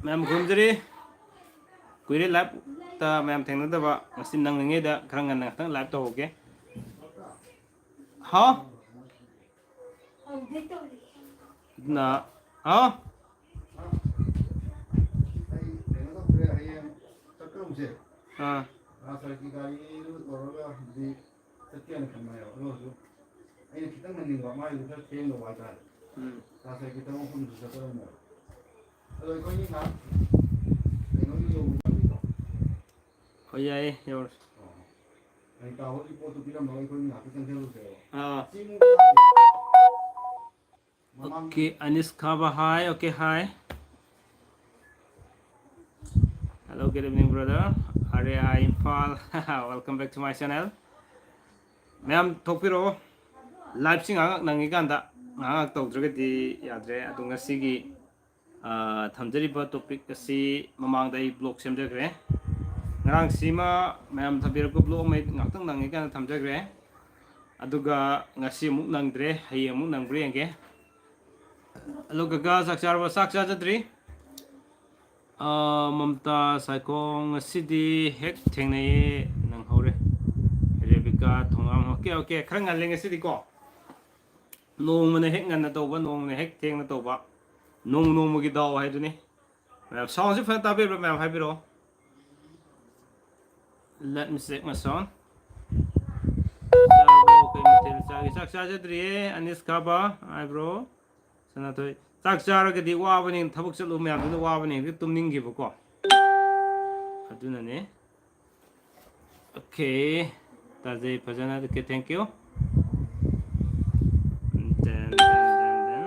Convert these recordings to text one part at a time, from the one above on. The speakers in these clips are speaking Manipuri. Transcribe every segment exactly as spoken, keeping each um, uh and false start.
ꯃꯌꯥꯝ ꯈꯨꯔꯨꯝꯖꯔꯤ꯫ ꯀꯨꯏꯔꯦ live ꯇ ꯃꯌꯥꯝ ꯊꯦꯡꯅꯗꯕ꯫ ꯉꯁꯤ ꯅꯪꯂꯤꯉꯩꯗ ꯈꯔ ꯉꯟꯅ ꯉꯥꯛꯇꯪ live ꯇꯧꯍꯧꯒꯦ꯫ ꯍꯥꯎ? ꯑꯗꯨꯅ, ꯍꯥꯎ? ꯑꯩ ꯀꯩꯅꯣ ꯇꯧꯗ꯭ꯔꯦ, ꯍꯌꯦꯡ ꯆꯠꯀꯗꯧꯕꯁꯦ꯫ ꯑꯥ꯫ ꯔꯥꯁꯇ꯭ꯔꯒꯤ ꯒꯥꯔꯤꯗꯨ ꯇꯧꯔꯒ ꯍꯧꯖꯤꯛ ꯆꯠꯀꯦꯅ ꯈꯟꯕꯅꯦꯕ꯫ ꯑꯗꯨ ꯑꯣꯏꯔꯁꯨ ꯑꯩꯅ ꯈꯤꯇꯪ ꯉꯟꯅꯤꯡꯕ, ꯃꯥꯏꯗꯨ ꯈꯔ ꯊꯦꯡꯗꯧꯕ ꯍꯥꯏꯇꯥꯔꯦ꯫ ꯎꯝ꯫ ꯔꯥꯁꯇ꯭ꯔꯒꯤ ꯊꯕꯛ ꯃꯐꯝꯗꯨ ꯆꯠꯀꯗꯧꯅꯦꯕ꯫ ꯑꯗꯣ ꯑꯩꯈꯣꯏꯅꯤ ꯉꯥꯏꯍꯥꯛ ꯀꯩꯅꯣꯒꯤ ꯌꯧꯕ ꯌꯥꯕꯤꯗꯣ? ꯍꯣꯏ, ꯌꯥꯏꯌꯦ, ꯌꯧꯔꯁꯤ꯫ ꯑꯣ꯫ ꯑꯩ ꯇꯥꯍꯧꯔꯤ ꯄꯣꯠꯇꯨ ꯄꯤꯔꯝꯃꯒ ꯑꯩꯈꯣꯏꯅꯤ ꯉꯥꯏꯍꯥꯛꯇ ꯆꯪꯁꯤꯜꯂꯨꯁꯦꯕ꯫ ꯑꯥ꯫ ꯆꯤꯡ Okay, Anish Khaba, hi. Okay, hi. Hello, good evening, brother. Area Imphal. Welcome back to my channel. ꯃꯌꯥꯝ ꯊꯣꯛꯄꯤꯔꯛꯑꯣ꯫ Live ꯁꯤ ꯉꯥꯏꯍꯥꯛ ꯅꯪꯉꯤꯀꯥꯟꯗ, ꯉꯥꯏꯍꯥꯛ ꯇꯧꯗ꯭ꯔꯒꯗꯤ ꯌꯥꯗ꯭ꯔꯦ꯫ ꯑꯗꯣ ꯉꯁꯤꯒꯤ, ꯑ, ꯊꯝꯖꯔꯤꯕ topic ꯑꯁꯤ ꯃꯃꯥꯡꯗ ꯑꯩ blog ꯁꯦꯝꯖꯈ꯭ꯔꯦ꯫ ꯉꯔꯥꯡꯁꯤꯃ ꯃꯌꯥꯝ ꯊꯝꯕꯤꯔꯛꯄ blog ꯑꯃ ꯑꯩ ꯉꯥꯛꯇꯪ ꯅꯪꯉꯤꯀꯥꯟꯗ ꯊꯝꯖꯈ꯭ꯔꯦ꯫ ꯑꯗꯨꯒ ꯉꯁꯤ ꯑꯃꯨꯛ ꯅꯪꯗ꯭ꯔꯦ, ꯍꯌꯦꯡ ꯑꯃꯨꯛ ꯅꯪꯕ꯭ꯔꯥ ꯌꯦꯡꯒꯦ꯫ Hello ꯀꯀꯥ, ꯆꯥꯛ ꯆꯥꯔꯕ? ꯆꯥꯛ ꯆꯥꯖꯗ꯭ꯔꯤ꯫ ꯑ, ꯃꯝꯇꯥ ꯁꯥꯏꯈꯣꯡ, ꯉꯁꯤꯗꯤ ꯍꯦꯛ ꯊꯦꯡꯅꯩꯌꯦ, ꯅꯪꯍꯧꯔꯦ꯫ ꯔꯦꯕꯤꯀꯥ ꯊꯣꯉꯥꯝ, okay, okay, ꯈꯔ ꯉꯜꯂꯦ ꯉꯁꯤꯗꯤꯀꯣ꯫ ꯅꯣꯡꯃꯅ ꯍꯦꯛ ꯉꯟꯅ ꯇꯧꯕ, ꯅꯣꯡꯃꯅ ꯍꯦꯛ ꯊꯦꯡꯅ ꯇꯧꯕ꯫ ꯅꯣꯡꯃ ꯅꯣꯡꯃꯒꯤ ꯗꯥꯎ ꯍꯥꯏꯗꯨꯅꯤ꯫ ꯃꯌꯥꯝ sound ꯁꯤ ꯐꯖꯅ ꯇꯥꯕꯤꯕ꯭ꯔꯥ? ꯃꯌꯥꯝ ꯍꯥꯏꯕꯤꯔꯛꯑꯣ꯫ Let me check my sound. ꯆꯥꯔꯕꯣ? ꯀꯩ ꯃꯊꯦꯜ ꯆꯥꯒꯦ? ꯆꯥꯛ ꯆꯥꯖꯗ꯭ꯔꯤꯌꯦ, ꯑꯅꯤꯁ ꯈꯥꯕ, ꯍꯥꯏꯕ꯭ꯔꯣ? ꯁꯅꯥꯊꯣꯏ, ꯆꯥꯛ ꯆꯥꯔꯒꯗꯤ ꯋꯥꯕꯅꯤ, ꯊꯕꯛ ꯆꯠꯂꯨꯕ ꯃꯌꯥꯝꯗꯨꯅ ꯋꯥꯕꯅꯤ, ꯍꯦꯛꯇ ꯇꯨꯝꯅꯤꯡꯈꯤꯕꯀꯣ꯫ ꯑꯗꯨꯅꯅꯦ꯫ Okay, ꯇꯥꯖꯩ ꯐꯖꯅ꯫ Okay, thank you. Then, then, then, then.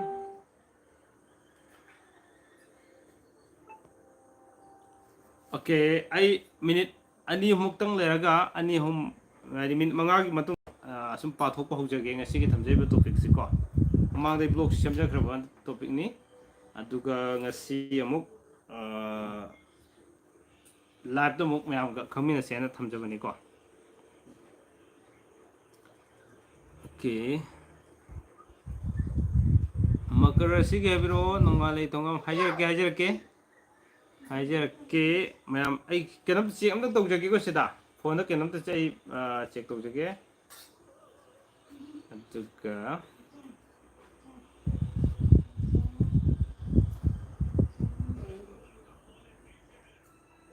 Okay, ꯑꯩ minute ꯑꯅꯤ ꯑꯍꯨꯝꯃꯨꯛꯇꯪ ꯂꯩꯔꯒ, ꯑꯅꯤ ꯑꯍꯨꯝ, ꯍꯥꯏꯗꯤ minute ꯃꯉꯥꯒꯤ ꯃꯇꯨꯡ, ꯑ, ꯁꯨꯝ ꯄꯥꯊꯣꯛꯄ ꯍꯧꯖꯒꯦ ꯉꯁꯤꯒꯤ ꯊꯝꯖꯔꯤꯕ topic ꯁꯤꯀꯣ꯫ ꯃꯃꯥꯡꯗꯩ blog ꯁꯤ ꯁꯦꯝꯖꯈ꯭ꯔꯕ topic ꯅꯤ꯫ ꯑꯗꯨꯒ ꯉꯁꯤ ꯑꯃꯨꯛ, ꯑ, live ꯇ ꯑꯃꯨꯛ ꯃꯌꯥꯝꯒ ꯈꯪꯃꯤꯟꯅꯁꯦꯅ ꯊꯝꯖꯕꯅꯤꯀꯣ꯫ Okay. ꯃꯛ ꯀꯔꯁꯤꯒꯤ ꯍꯥꯏꯕꯤꯔꯛꯑꯣ, ꯅꯣꯡꯉꯥꯜꯂꯩ ꯊꯣꯡꯉꯝ꯫ ꯍꯥꯏꯖꯔꯛꯀꯦ, ꯍꯥꯏꯖꯔꯛꯀꯦ, ꯍꯥꯏꯖꯔꯛꯀꯦ꯫ ꯃꯌꯥꯝ, ꯑꯩ ꯀꯩꯅꯣꯝꯇ ꯆꯦꯛ ꯑꯝꯇ ꯇꯧꯖꯒꯦꯀꯣ ꯁꯤꯗ꯫ ꯐꯣꯟꯗ ꯀꯩꯅꯣꯝꯇ ꯆꯦ-, ꯑꯩ, ꯑ, ꯆꯦꯛ ꯇꯧꯖꯒꯦ꯫ ꯑꯗꯨꯒ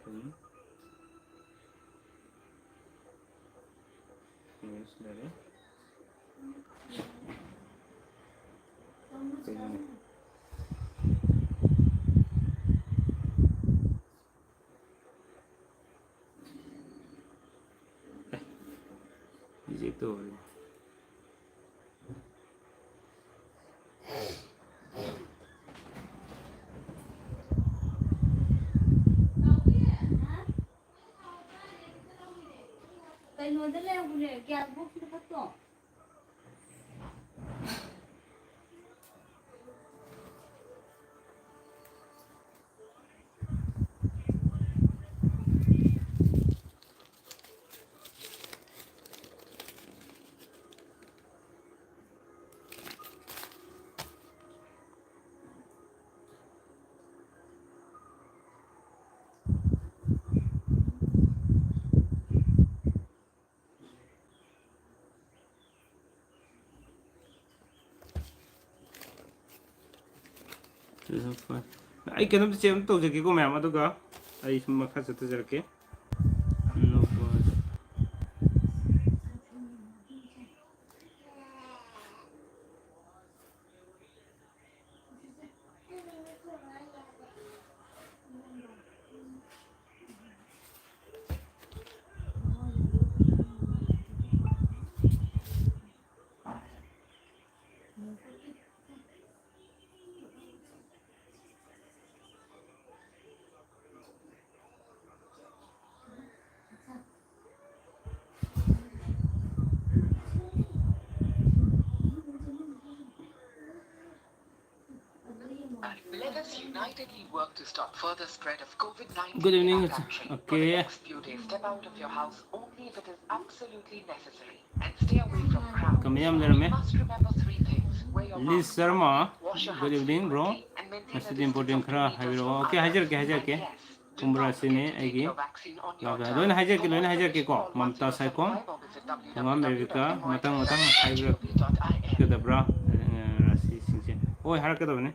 ꯎꯝ꯫ ꯏꯪꯂꯤꯁ ꯂꯩꯔꯦ꯫ ꯀꯩꯅꯣꯅꯦ꯫ ꯑꯦ, ꯔꯤꯖꯦꯛ ꯇꯧꯔꯦ꯫ ꯀꯩꯅꯣꯗ ꯂꯩꯍꯧꯕꯅꯦ, ꯒ꯭ꯌꯥꯁ ꯕꯣꯛꯁ ꯃꯊꯛꯇꯣ꯫ ꯑꯩ ꯀꯩꯅꯣꯝꯇ ꯆꯦꯛ ꯑꯝꯇ ꯇꯧꯖꯒꯦꯀꯣ ꯃꯌꯥꯝ, ꯑꯗꯨꯒ ꯑꯩ ꯁꯨꯝ ꯃꯈꯥ ꯆꯠꯊꯖꯔꯛꯀꯦ꯫ Let us unitedly work to stop further spread of COVID nineteen Good evening. In our country. For the Okay. Next few days, step out of your house only if it is absolutely necessary and stay away from crowds. ꯀꯃꯦꯟ ꯌꯥꯝ ꯂꯩꯔꯝꯃꯦ꯫ You must remember three things. List Sharma, good evening, bro. ꯉꯁꯤꯗꯤ important ꯈꯔ ꯍꯥꯏꯕꯤꯔꯛꯑꯣ꯫ Okay, ꯍꯥꯏꯖꯔꯛꯀꯦ, ꯍꯥꯏꯖꯔꯛꯀꯦ꯫ ꯀꯨꯝꯕ ꯔꯥꯁꯤꯅꯤ ꯑꯩꯒꯤ꯫ ꯂꯣꯏꯅ ꯍꯥꯏꯖꯔꯛꯀꯦ, ꯂꯣꯏꯅ ꯍꯥꯏꯖꯔꯛꯀꯦꯀꯣ꯫ ꯃꯝꯇꯥ ꯁꯥꯏꯈꯣꯝ, ꯊꯣꯉꯥꯝ ꯔꯦꯕꯤꯀꯥ, ꯃꯊꯪ ꯃꯊꯪ ꯍꯥꯏꯕꯤꯔꯛꯀꯗꯕ꯭ꯔꯥ? ꯑ, ꯔꯥꯁꯤꯁꯤꯡꯁꯦ꯫ ꯍꯣꯏ, ꯍꯥꯏꯔꯛꯀꯗꯕꯅꯤ꯫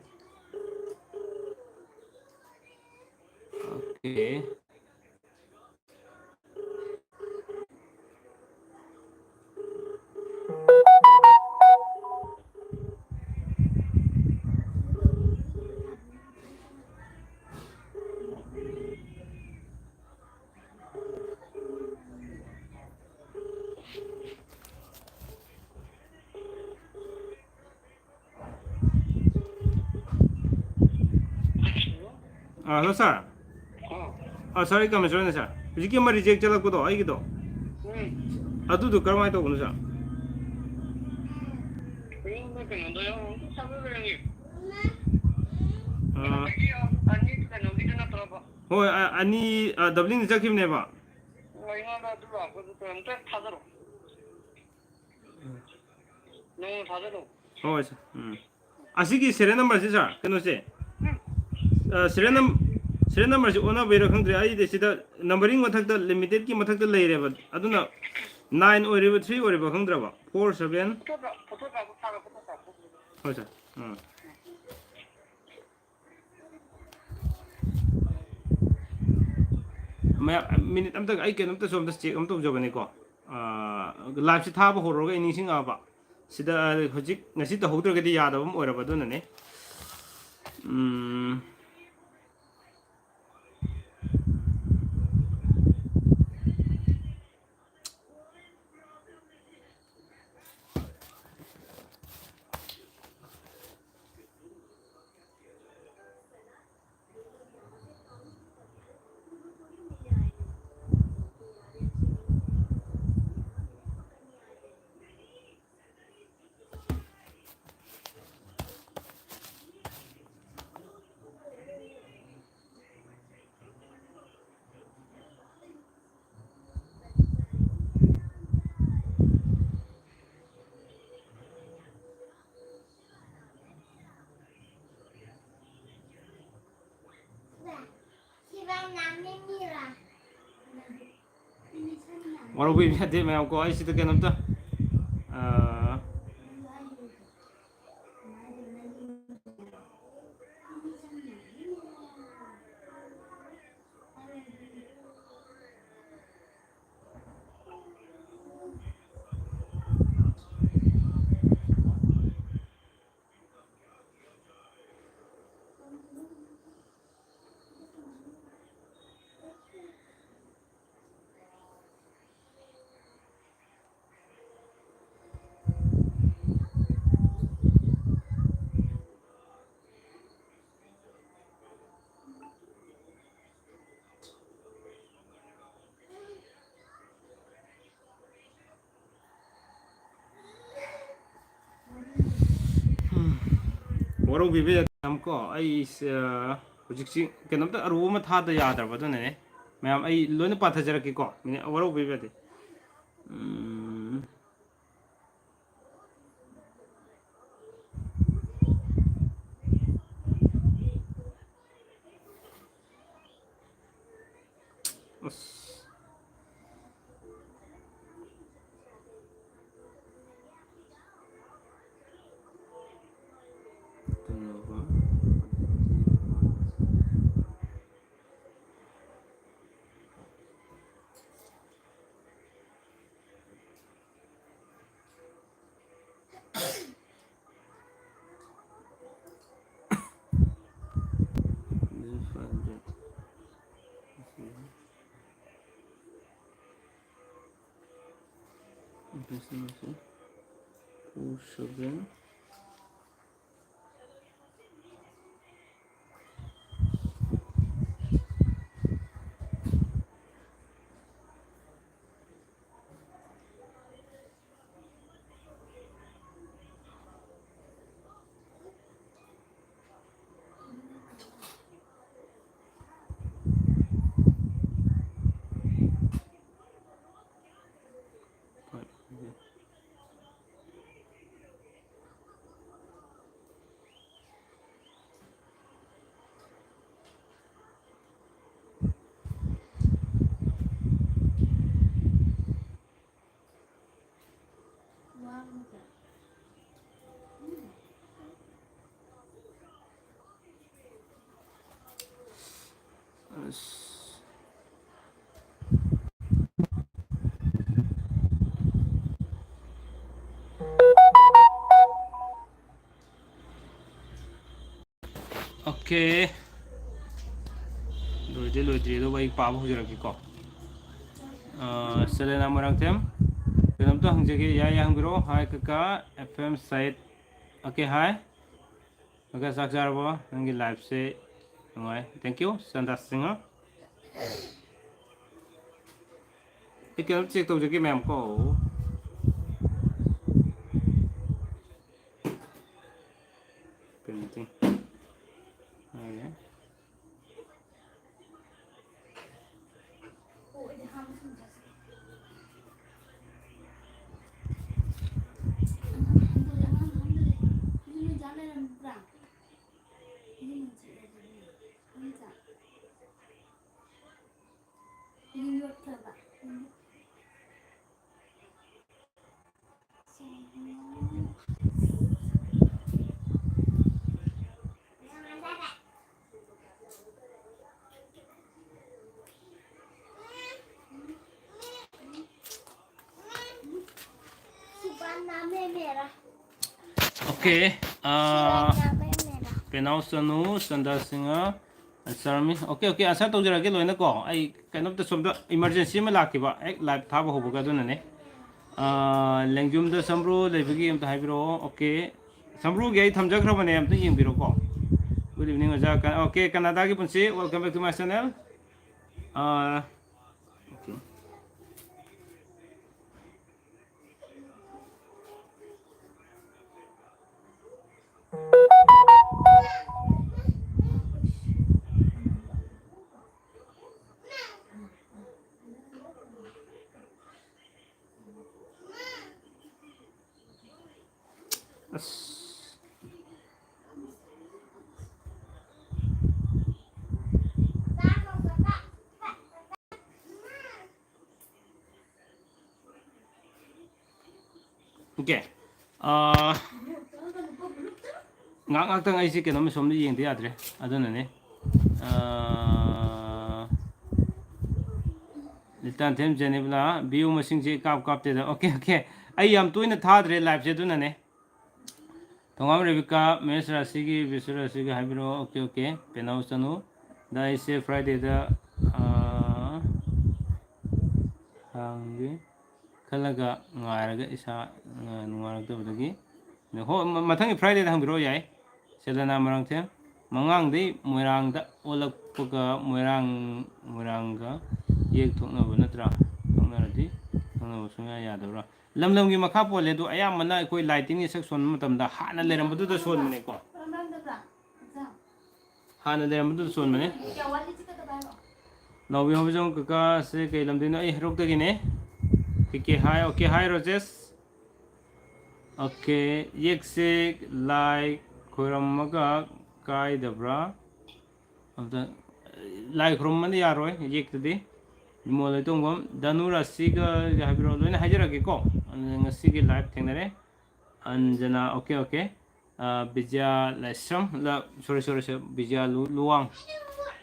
Okay. ꯑꯥ, hello, sir. ꯑꯥ꯫ ꯑꯥ, sir, ꯑꯩ ꯀꯃꯦꯁꯣꯔꯅꯦ, sir꯫ ꯍꯧꯖꯤꯛꯀꯤ ꯑꯃ reject ꯆꯠꯂꯛꯄꯗꯣ ꯑꯩꯒꯤꯗꯣ, ꯎꯝ꯫ ꯑꯗꯨꯗꯣ ꯀꯔꯝꯍꯥꯏꯅ ꯇꯧꯕꯅꯣ, sir? ꯑꯩꯉꯣꯟꯗ ꯀꯩꯅꯣꯗ ꯌꯥꯎꯔꯣ, ꯑꯝꯇ ꯊꯥꯖꯤꯜꯂꯣ ꯌꯦꯡꯒꯦ꯫ ꯑꯥ꯫ ꯉꯁꯥꯏꯒꯤ ꯑꯅꯤ ꯀꯩꯅꯣꯒꯤꯗꯨ ꯅꯠꯇ꯭ꯔꯕ? ꯍꯣꯏ, ꯑ-, ꯑꯅꯤ, ꯑ, doubling ꯆꯠꯈꯤꯕꯅꯦꯕ꯫ ꯑꯩꯉꯣꯟꯗ ꯑꯗꯨ ꯂꯥꯛꯄꯗꯨ ꯑꯝꯇ ꯊꯥꯖꯤꯜꯂꯣ꯫ ꯅꯪ ꯊꯥꯖꯤꯜꯂꯣ꯫ ꯍꯣꯏ, sir. ꯎꯝ꯫ ꯑꯁꯤꯒꯤ serial numberꯁꯦ, sir, ꯀꯩꯅꯣꯁꯦ, ꯑ, serial num-, serial numberꯁꯦ ꯑꯣꯟꯅꯕꯩꯔꯥ ꯈꯪꯗ꯭ꯔꯦ꯫ ꯑꯩꯗꯤ ꯁꯤꯗ numbering ꯃꯊꯛꯇ, limitedꯀꯤ ꯃꯊꯛꯇ ꯂꯩꯔꯦꯕ꯫ ꯑꯗꯨꯅ nine ꯑꯣꯏꯔꯤꯕ, three ꯑꯣꯏꯔꯤꯕ ꯈꯪꯗ꯭ꯔꯕ? Four seven. ꯐꯣꯇꯣ ꯀꯥꯞ-, ꯐꯣꯇꯣ ꯀꯥꯞꯄ ꯊꯥꯔꯣ, ꯐꯣꯇꯣ ꯀꯥꯞꯄ꯫ ꯍꯣꯏ, sir. ꯎꯝ꯫ ꯃꯌꯥꯝ, minute ꯑꯝꯇ, ꯑꯩ ꯀꯩꯅꯣꯝꯇꯁꯨ ꯑꯝꯇ check ꯑꯝꯇ ꯇꯧꯖꯕꯅꯤꯀꯣ꯫ ꯑ, liveꯁꯦ ꯊꯥꯕ ꯍꯧꯔꯨꯔꯒ ꯑꯩ ꯅꯤꯡꯁꯤꯡꯉꯛꯑꯕ꯫ ꯁꯤꯗ ꯍꯧꯖꯤꯛ ꯉꯁꯤ ꯇꯧꯍꯧꯗ꯭ꯔꯒꯗꯤ ꯌꯥꯗꯕ ꯑꯃ ꯑꯣꯏꯔꯕ, ꯑꯗꯨꯅꯅꯦ꯫ ꯎꯝ꯫ ꯋꯥꯔꯧꯕꯤꯕ ꯌꯥꯗꯦ ꯃꯌꯥꯝ ꯀꯣ꯫ ꯑꯩ ꯁꯤꯗ ꯀꯩꯅꯣꯝꯇ, ꯑ, ꯋꯥꯔꯧꯕꯤꯕ ꯌꯥꯗꯦ ꯃꯌꯥꯝ ꯀꯣ꯫ ꯑꯩ, ꯑ, ꯍꯧꯖꯤꯛꯁꯤ ꯀꯩꯅꯣꯝꯇ ꯑꯔꯨꯕ ꯑꯃ ꯊꯥꯗ ꯌꯥꯗ꯭ꯔꯕ, ꯑꯗꯨꯅꯅꯦ꯫ ꯃꯌꯥꯝ, ꯑꯩ ꯂꯣꯏꯅ ꯄꯥꯊꯖꯔꯛꯀꯦꯀꯣ꯫ ꯃꯤꯅꯤꯠ, ꯋꯥꯔꯧꯕꯤꯕ ꯌꯥꯗꯦ꯫ ꯎꯝ꯫ ꯑꯁ꯫ This is five hundred. This is four seven. Okay, ꯂꯣꯏꯗ꯭ꯔꯤ ꯂꯣꯏꯗ꯭ꯔꯤ ꯑꯗꯨꯕꯨ ꯑꯩ ꯄꯥꯕ ꯍꯧꯖꯔꯛꯀꯦꯀꯣ꯫ ꯑꯥ, ꯁꯦꯂꯦꯅꯥ ꯃꯣꯏꯔꯥꯡꯊꯦꯝ, ꯀꯩꯅꯣꯝꯇ ꯍꯪꯖꯒꯦ꯫ ꯌꯥꯏ, ꯌꯥꯏ, ꯍꯪꯕꯤꯔꯛꯑꯣ꯫ ꯍꯥꯏ ꯀꯀꯥ, ꯑꯦꯐ ꯑꯦꯝ ꯁꯥꯏꯠ꯫ ꯑꯣꯀꯦ, ꯍꯥꯏ꯫ ꯑꯣꯀꯦ, ꯆꯥꯛ ꯆꯥꯔꯕꯣ? ꯅꯪꯒꯤ ꯂꯥꯏꯐꯁꯦ ꯅꯨꯡꯉꯥꯏ꯫ ꯊꯦꯡꯀ꯭ꯌꯨ ꯆꯟꯗ꯭ꯔ ꯁꯤꯡꯍ꯫ ꯑꯩ ꯀꯩꯅꯣꯝ ꯆꯦꯛ ꯇꯧꯖꯒꯦ ꯃꯌꯥꯝ ꯀꯣ꯫ ꯀꯩꯅꯣ ꯇꯧ-, ꯍꯥꯏꯔꯦ꯫ ꯑꯣꯀꯦ, ꯑꯥ, ꯄꯦꯅꯥꯎ ꯆꯅꯨ, ꯆꯟꯗ꯭ꯔ ꯁꯤꯡꯍ, ꯑꯟꯁꯔ ꯃꯤ꯫ ꯑꯣꯀꯦ, ꯑꯣꯀꯦ, ꯑꯟꯁꯔ ꯇꯧꯖꯔꯛꯑꯒꯦ ꯂꯣꯏꯅꯀꯣ꯫ ꯑꯩ ꯀꯩꯅꯣꯝꯇ ꯁꯣꯝꯗ ꯏꯃꯥꯔꯖꯦꯟꯁꯤ ꯑꯃ ꯂꯥꯛꯈꯤꯕ ꯍꯦꯛ ꯂꯥꯏꯚ ꯊꯥꯕ ꯍꯧꯕꯒ, ꯑꯗꯨꯅꯅꯦ꯫ ꯑꯥ, ꯂꯦꯡꯖꯨꯝꯗ ꯁꯝꯕ꯭ꯔꯨ ꯂꯩꯕꯒꯤ ꯑꯝꯇ ꯍꯥꯏꯕꯤꯔꯛꯑꯣ꯫ ꯑꯣꯀꯦ, ꯁꯝꯕ꯭ꯔꯨꯒꯤ ꯑꯩ ꯊꯝꯖꯈ꯭ꯔꯕꯅꯦ, ꯑꯝꯇ ꯌꯦꯡꯕꯤꯔꯣꯀꯣ꯫ Good evening ꯑꯣꯖꯥ꯫ ꯀ-, ꯑꯣꯀꯦ, ꯀꯅꯥꯗꯥꯒꯤ ꯄꯨꯟꯁꯤ, welcome back to my channel꯫ ꯑꯥ, ꯑꯣꯀꯦ꯫ ꯑꯁ꯫ ꯑꯣꯀꯦ꯫ ꯑꯥ, ꯉꯥꯏꯍꯥꯛ ꯉꯥꯏꯍꯥꯛꯇꯪ ꯑꯩꯁꯦ ꯀꯩꯅꯣꯝꯃ ꯁꯣꯝꯗ ꯌꯦꯡꯗ ꯌꯥꯗ꯭ꯔꯦ꯫ ꯑꯗꯨꯅꯅꯦ꯫ ꯑꯥ, ꯂꯤꯇꯥꯟꯊꯦꯝ ꯖꯦꯅꯤꯕꯂꯥ, view ꯃꯁꯤꯡꯁꯦ ꯏꯀꯥꯞ ꯀꯥꯞꯇꯦꯗ꯫ Okay, okay. ꯑꯩ ꯌꯥꯝ ꯇꯣꯏꯅ ꯊꯥꯗ꯭ꯔꯦ ꯂꯥꯏꯚꯁꯦ, ꯑꯗꯨꯅꯅꯦ꯫ ꯊꯣꯉꯥꯝ ꯔꯦꯕꯤꯀꯥ, ꯃꯦꯁ ꯔꯥꯁꯤꯒꯤ, ꯕꯤꯁꯨ ꯔꯥꯁꯤꯒꯤ ꯍꯥꯏꯕꯤꯔꯛꯑꯣ꯫ Okay, okay. ꯄꯦꯅꯥꯎ ꯆꯅꯨ꯫ ꯗ ꯑꯩꯁꯦ Friday ꯗ, ꯑꯥ, ꯍꯥꯡꯒꯦ ꯈꯜꯂꯒ ꯉꯥꯏꯔꯒ ꯏꯁꯥ, ꯑꯥ, ꯅꯨꯡꯉꯥꯏꯔꯛꯇꯕꯗꯒꯤ꯫ ꯍꯣ, ꯃ-, ꯃꯊꯪꯒꯤ Friday ꯗ ꯍꯪꯕꯤꯔꯛꯑꯣ ꯌꯥꯏ꯫ ꯁꯦꯂꯦꯅꯥ ꯃꯔꯥꯡꯊꯦꯝ꯫ ꯃꯉꯥꯡꯗꯩ ꯃꯣꯏꯔꯥꯡꯗ ꯑꯣꯜꯂꯛꯄꯒ ꯃꯣꯏꯔꯥꯡ, ꯃꯣꯏꯔꯥꯡꯒ ꯌꯦꯛ ꯊꯣꯛꯅꯕ ꯅꯠꯇ꯭ꯔꯥ? ꯊꯣꯛꯅꯔꯗꯤ ꯊꯣꯛꯅꯕ ꯁꯨꯡꯌꯥ ꯌꯥꯗꯕ꯭ꯔꯥ? ꯂꯝ ꯂꯝꯒꯤ ꯃꯈꯥ ꯄꯣꯜꯂꯦ, ꯑꯗꯣ ꯑꯌꯥꯝꯕꯅ ꯑꯩꯈꯣꯏ lighting ꯁꯦꯛ ꯁꯣꯟꯕ ꯃꯇꯝꯗ ꯍꯥꯟꯅ ꯂꯩꯔꯝꯕꯗꯨꯗ ꯁꯣꯟꯕꯅꯦꯀꯣ꯫ ꯍꯥꯟꯅ ꯂꯩꯔꯝꯕꯗꯨꯗ ꯁꯣꯟꯕꯅꯦ꯫ ꯅꯥꯎꯕꯤ ꯍꯣꯕꯤꯖꯝ ꯀꯀꯥꯁꯦ ꯀꯩ ꯂꯝꯗꯩꯅꯣ? ꯑꯩ ꯍꯩꯔꯣꯛꯇꯒꯤꯅꯦ꯫ ꯄꯤ ꯀꯦ ꯍꯥꯏ, ꯑꯣꯀꯦ ꯍꯥꯏ ꯔꯣꯖꯦꯁ꯫ ꯑꯣꯀꯦ, ꯌꯦꯛꯁꯦ ꯂꯥꯏ ꯈꯣꯏꯔꯝꯃꯒ ꯀꯥꯏꯗꯕ꯭ꯔꯥ? ꯑꯝꯇ, ꯂꯥꯏ ꯈꯨꯔꯨꯝꯕꯗꯤ ꯌꯥꯔꯣꯏ ꯌꯦꯛꯇꯗꯤ꯫ ꯏꯃꯣ ꯂꯩꯇꯣꯡꯕꯝ, ꯙꯅꯨ ꯔꯥꯁꯤꯒ ꯍꯥꯏꯕꯤꯔꯛꯑꯣ, ꯂꯣꯏꯅ ꯍꯥꯏꯖꯔꯛꯑꯒꯦꯀꯣ꯫ ꯑꯗꯨꯅ ꯉꯁꯤꯒꯤ live ꯊꯦꯡꯅꯔꯦ꯫ ꯑꯟꯖꯅꯥ, ꯑꯣꯀꯦ, ꯑꯣꯀꯦ꯫ ꯑ, ꯕꯤꯖ꯭ꯌꯥ ꯂꯥꯏꯁ꯭ꯔꯝ, ꯂ-, sorry, sorry, sorry, ꯕꯤꯖ꯭ꯌꯥ ꯂꯨ-, ꯂꯨꯋꯥꯡ꯫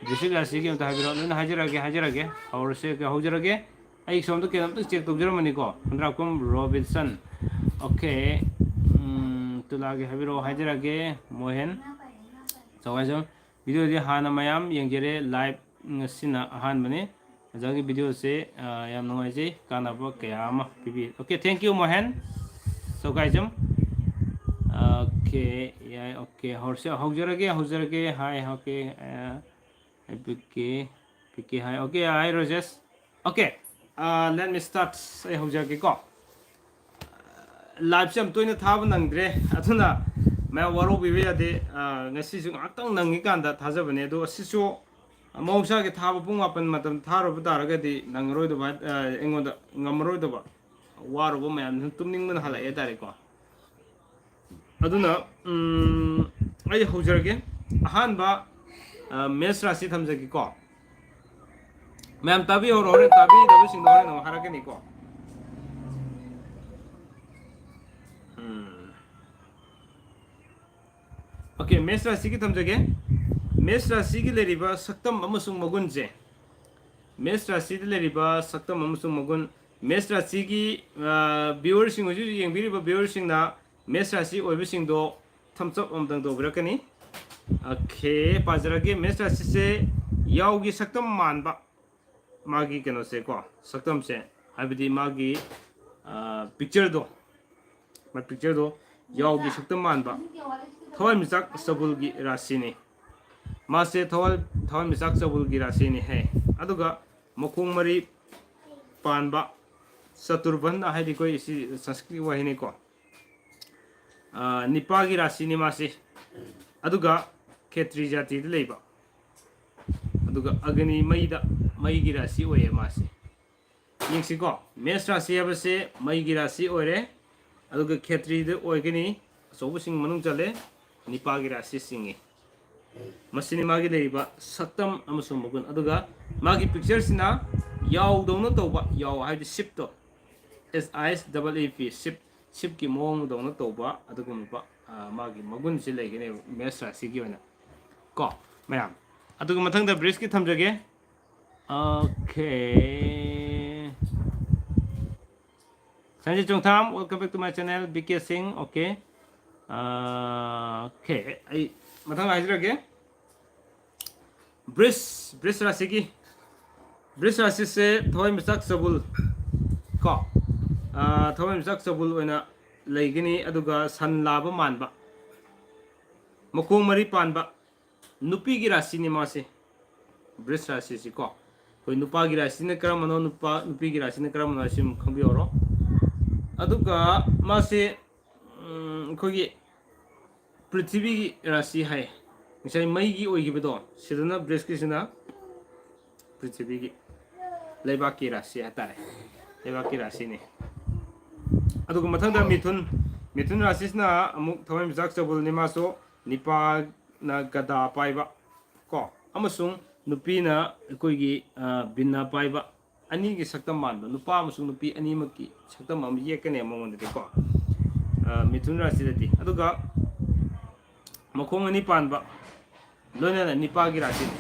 ꯗꯤꯁꯇ꯭ꯔꯤꯛ ꯔꯥꯁꯤꯒꯤ ꯑꯝꯇ ꯍꯥꯏꯕꯤꯔꯛꯑꯣ, ꯂꯣꯏꯅ ꯍꯥꯏꯖꯔꯛꯑꯒꯦ, ꯍꯥꯏꯖꯔꯛꯑꯒꯦ꯫ ꯍꯧꯔꯁꯦ, ꯑꯣꯀꯦ, ꯍꯧꯖꯔꯒꯦ꯫ ꯑꯩ ꯁꯣꯝꯗ ꯀꯩꯅꯣꯝꯇ check ꯇꯧꯖꯔꯝꯕꯅꯤꯀꯣ꯫ ꯈꯨꯟꯗ꯭ꯔꯥꯛꯄꯝ ꯔꯣꯕꯤꯟꯁꯟ꯫ ꯑꯣꯀꯦ꯫ ꯎꯝ, ꯇꯨꯂꯥꯒꯤ ꯍꯥꯏꯕꯤꯔꯛꯑꯣ, ꯍꯥꯏꯖꯔꯛꯑꯒꯦ꯫ ꯃꯣꯍꯦꯟ꯫ ꯆꯧꯋꯥꯏꯖꯝ꯫ Video ꯗꯤ ꯍꯥꯟꯅ ꯃꯌꯥꯝ ꯌꯦꯡꯖꯔꯦ, live ꯉꯁꯤꯅ ꯑꯍꯥꯟꯕꯅꯤ꯫ ꯑꯣꯖꯥꯒꯤ video ꯁꯦ, ꯑ, ꯌꯥꯝ ꯅꯨꯡꯉꯥꯏꯖꯩ, ꯀꯥꯟꯅꯕ ꯀꯌꯥ ꯑꯃ ꯄꯤꯕꯤ꯫ Okay, thank you, ꯃꯣꯍꯦꯟ꯫ ꯆꯧꯒꯥꯏꯖꯝ꯫ Okay, ꯌꯥꯏ, okay, ꯍꯧꯔꯁꯦ, ꯍꯧꯖꯔꯒꯦ, ꯍꯧꯖꯔꯒꯦ꯫ Hi, okay, ꯑ, P K, P K, hi, okay, hi, Rojesh. Okay, uh, let me start. ꯑꯩ ꯍꯧꯖꯔꯛꯀꯦꯀꯣ꯫ Live ꯁꯦ ꯌꯥꯝ ꯇꯣꯏꯅ ꯊꯥꯕ ꯅꯪꯗ꯭ꯔꯦ, ꯑꯗꯨꯅ ꯃꯌꯥꯝ ꯋꯥꯔꯧꯕꯤꯕ ꯌꯥꯗꯦ꯫ ꯑ, ꯉꯁꯤꯁꯨ ꯉꯥꯏꯍꯥꯛꯇꯪ ꯅꯪꯉꯤꯀꯥꯟꯗ ꯊꯥꯖꯕꯅꯦ, ꯑꯗꯣ ꯑꯁꯤꯁꯨ ꯃꯍꯧꯁꯥꯒꯤ ꯊꯥꯕ ꯄꯨꯡ ꯃꯥꯄꯟ ꯃꯇꯝ ꯊꯥꯔꯨꯕ ꯇꯥꯔꯒꯗꯤ ꯅꯪꯉꯔꯣꯏꯗꯕ ꯍꯥꯏ-, ꯑ, ꯑꯩꯉꯣꯟꯗ ꯉꯝꯃꯔꯣꯏꯗꯕ, ꯋꯥꯔꯨꯕ ꯃꯌꯥꯝꯗꯨ ꯇꯨꯝꯅꯤꯡꯕꯅ ꯍꯜꯂꯛꯑꯦ ꯍꯥꯏꯇꯥꯔꯦꯀꯣ꯫ ꯑꯗꯨꯅ, ꯎꯝ, ꯑꯩ ꯍꯧꯖꯔꯒꯦ꯫ ꯑꯍꯥꯟꯕ, ꯑ, ꯃꯦꯁ ꯔꯥꯁꯤ ꯊꯝꯖꯒꯦꯀꯣ꯫ ꯃꯌꯥꯝ ꯇꯥꯕꯤꯍꯧꯔꯣ, ꯍꯣꯔꯦꯟ ꯇꯥꯕꯤꯗꯕꯁꯤꯡꯗꯣ ꯍꯣꯔꯦꯟ ꯑꯃꯨꯛ ꯍꯥꯏꯔꯛꯀꯅꯤꯀꯣ꯫ ꯎꯝ꯫ Okay, ꯃꯦꯁ ꯔꯥꯁꯤꯒꯤ ꯊꯝꯖꯒꯦ꯫ ꯃꯦꯁ ꯔꯥꯁꯤꯒꯤ ꯂꯩꯔꯤꯕ ꯁꯛꯇꯝ ꯑꯃꯁꯨꯡ ꯃꯒꯨꯟꯁꯦ, ꯃꯦꯁ ꯔꯥꯁꯤꯗ ꯂꯩꯔꯤꯕ ꯁꯛꯇꯝ ꯑꯃꯁꯨꯡ ꯃꯒꯨꯟ, ꯃꯦꯁ ꯔꯥꯁꯤꯒꯤ, ꯑ, viewer ꯁꯤꯡ, ꯍꯧꯖꯤꯛ ꯍꯧꯖꯤꯛ ꯌꯦꯡꯕꯤꯔꯤꯕ viewer ꯁꯤꯡꯅ ꯃꯦꯁ ꯔꯥꯁꯤ ꯑꯣꯏꯕꯁꯤꯡꯗꯣ ꯊꯝꯆꯞ ꯑꯃꯇꯪ ꯇꯧꯕꯤꯔꯛꯀꯅꯤ꯫ ꯑꯣꯀꯦ, ꯄꯥꯖꯔꯒꯦ꯫ ꯃꯦꯁ ꯔꯥꯁꯤꯁꯦ ꯌꯥꯎꯒꯤ ꯁꯛꯇꯝ ꯃꯥꯟꯕ, ꯃꯥꯒꯤ ꯀꯩꯅꯣꯁꯦ ꯀꯣ, ꯁꯛꯇꯝꯁꯦ, ꯍꯥꯏꯕꯗꯤ ꯃꯥꯒꯤ ꯄꯤꯛꯆꯔꯗꯣ, ꯃꯥ ꯄꯤꯛꯆꯔꯗꯣ ꯌꯥꯎꯒꯤ ꯁꯛꯇꯝ ꯃꯥꯟꯕ ꯊꯋꯥꯟꯃꯤꯆꯥꯛ ꯆꯕꯨꯜꯒꯤ ꯔꯥꯁꯤꯅꯤ꯫ ꯃꯥꯁꯦ ꯊꯋꯥꯟ ꯊꯋꯥꯟꯃꯤꯆꯥꯛ ꯆꯕꯨꯜꯒꯤ ꯔꯥꯁꯤꯅꯤ ꯍꯥꯏ꯫ ꯑꯗꯨꯒ ꯃꯈꯣꯡ ꯃꯔꯤ ꯄꯥꯟꯕ, ꯆꯇꯨꯔꯕꯟ ꯍꯥꯏꯗꯤ ꯑꯩꯈꯣꯏ ꯁꯤ ꯁꯪꯁꯀ꯭ꯔꯤꯠ ꯋꯥꯍꯩꯅꯤꯀꯣ꯫ ꯅꯤꯄꯥꯒꯤ ꯔꯥꯁꯤꯅꯤ ꯃꯥꯁꯤ꯫ ꯑꯗꯨꯒ ꯈꯦꯇ꯭ꯔꯤ ꯖꯥꯇꯤꯗ ꯂꯩꯕ, ꯑꯗꯨꯒ ꯑꯒꯅꯤ, ꯃꯩꯗ, ꯃꯩꯒꯤ ꯔꯥꯁꯤ ꯑꯣꯏꯌꯦ ꯃꯥꯁꯤ꯫ ꯌꯦꯡꯁꯤꯀꯣ, ꯃꯦꯁ ꯔꯥꯁꯤ ꯍꯥꯏꯕꯁꯦ ꯃꯩꯒꯤ ꯔꯥꯁꯤ ꯑꯣꯏꯔꯦ, ꯑꯗꯨꯒ ꯈꯦꯇ꯭ꯔꯤꯗ ꯑꯣꯏꯒꯅꯤ, ꯑꯆꯧꯕꯁꯤꯡ ꯃꯅꯨꯡ ꯆꯜꯂꯦ, ꯅꯤꯄꯥꯒꯤ ꯔꯥꯁꯤ ꯆꯤꯡꯉꯤ꯫ ꯃꯁꯤꯅꯤ ꯃꯥꯒꯤ ꯂꯩꯔꯤꯕ ꯁꯛꯇꯝ ꯑꯃꯁꯨꯡ ꯃꯒꯨꯟ꯫ ꯑꯗꯨꯒ ꯃꯥꯒꯤ ꯄꯤꯛꯆꯔꯁꯤꯅ ꯌꯥꯎꯗꯧꯅ ꯇꯧꯕ, ꯌꯥꯎ ꯍꯥꯏꯕꯗꯤ ꯁꯤꯞꯇꯣ, S I S double E P, sheep, ꯁꯤꯞꯀꯤ ꯃꯑꯣꯡꯗꯧꯅ ꯇꯧꯕ ꯑꯗꯨꯒꯨꯝꯂꯕ ꯃꯥꯒꯤ ꯃꯒꯨꯟꯁꯤ ꯂꯩꯒꯅꯦꯕ ꯃꯦꯁ ꯔꯥꯁꯤꯒꯤ ꯑꯣꯏꯅ ꯀꯣ, ꯃꯌꯥꯝ꯫ ꯑꯗꯨꯒ ꯃꯊꯪꯗ ꯕ꯭ꯔꯤꯖꯀꯤ ꯊꯝꯖꯒꯦ꯫ Okay, Sanjit Chongtham, welcome back to my channel, B K Singh. Okay, okay, ꯑꯩ ꯃꯊꯪ ꯍꯥꯏꯖꯔꯒꯦ꯫ ꯕ꯭ꯔꯤꯖ, ꯕ꯭ꯔꯤꯖ ꯔꯥꯁꯤꯒꯤ, ꯕ꯭ꯔꯤꯖ ꯔꯥꯁꯤꯁꯦ ꯊꯋꯥꯟꯃꯤꯆꯥꯛ ꯆꯕꯨꯜ ꯀꯣ, ꯊꯋꯥꯟꯃꯤꯆꯥꯛ ꯆꯕꯨꯜ ꯑꯣꯏꯅ ꯂꯩꯒꯅꯤ꯫ ꯑꯗꯨꯒ ꯁꯟ ꯂꯥꯕ ꯃꯥꯟꯕ, ꯃꯈꯣꯡ ꯃꯔꯤ ꯄꯥꯟꯕ, ꯅꯨꯄꯤꯒꯤ ꯔꯥꯁꯤꯅꯤ ꯃꯥꯁꯦ꯫ ꯕ꯭ꯔꯤꯖ ꯔꯥꯁꯤꯁꯤ ꯀꯣ, ꯑꯩꯈꯣꯏ ꯅꯨꯄꯥꯒꯤ ꯔꯥꯁꯤꯅ ꯀꯔꯝꯕꯅꯣ, ꯅꯨꯄꯥ, ꯅꯨꯄꯤꯒꯤ ꯔꯥꯁꯤꯅ ꯀꯔꯝꯕꯅꯣ ꯍꯥꯏꯁꯤ ꯑꯃꯨꯛ ꯈꯪꯕꯤꯍꯧꯔꯣ꯫ ꯑꯗꯨꯒ ꯃꯥꯁꯦ, ꯎꯝ, ꯑꯩꯈꯣꯏꯒꯤ ꯄ꯭ꯔꯤꯊꯤꯕꯤꯒꯤ ꯔꯥꯁꯤ ꯍꯥꯏ꯫ ꯉꯁꯥꯏ ꯃꯩꯒꯤ ꯑꯣꯏꯈꯤꯕꯗꯣ, ꯁꯤꯗꯅ ꯕ꯭ꯔꯤꯖꯀꯤꯁꯤꯅ ꯄ꯭ꯔꯤꯊꯤꯕꯤꯒꯤ, ꯂꯩꯕꯥꯛꯀꯤ ꯔꯥꯁꯤ ꯍꯥꯏꯇꯥꯔꯦ, ꯂꯩꯕꯥꯛꯀꯤ ꯔꯥꯁꯤꯅꯤ꯫ ꯑꯗꯨꯒ ꯃꯊꯪꯗ ꯃꯤꯊꯨꯟ, ꯃꯤꯊꯨꯟ ꯔꯥꯁꯤꯁꯤꯅ ꯑꯃꯨꯛ ꯊꯋꯥꯟꯃꯤꯆꯥꯛ ꯆꯕꯨꯜꯅꯤ, ꯃꯥꯁꯨ ꯅꯤꯄꯥꯅ ꯒꯗꯥ ꯄꯥꯏꯕ ꯀꯣ, ꯑꯃꯁꯨꯡ ꯅꯨꯄꯤꯅ ꯑꯩꯈꯣꯏꯒꯤ, ꯑ, ꯕꯤꯅꯥ ꯄꯥꯏꯕ, ꯑꯅꯤꯒꯤ ꯁꯛꯇꯝ ꯃꯥꯟꯕ, ꯅꯨꯄꯥ ꯑꯃꯁꯨꯡ ꯅꯨꯄꯤ ꯑꯅꯤꯃꯛꯀꯤ ꯁꯛꯇꯝ ꯑꯃ ꯌꯦꯛꯀꯅꯦꯕ ꯃꯉꯣꯟꯗꯗꯤ ꯀꯣ, ꯑ, ꯃꯤꯊꯨꯟ ꯔꯥꯁꯤꯗꯗꯤ꯫ ꯑꯗꯨꯒ ꯃꯈꯣꯡ ꯑꯅꯤ ꯄꯥꯟꯕ, ꯂꯣꯏꯅꯅ ꯅꯤꯄꯥꯒꯤ ꯔꯥꯁꯤꯅꯤ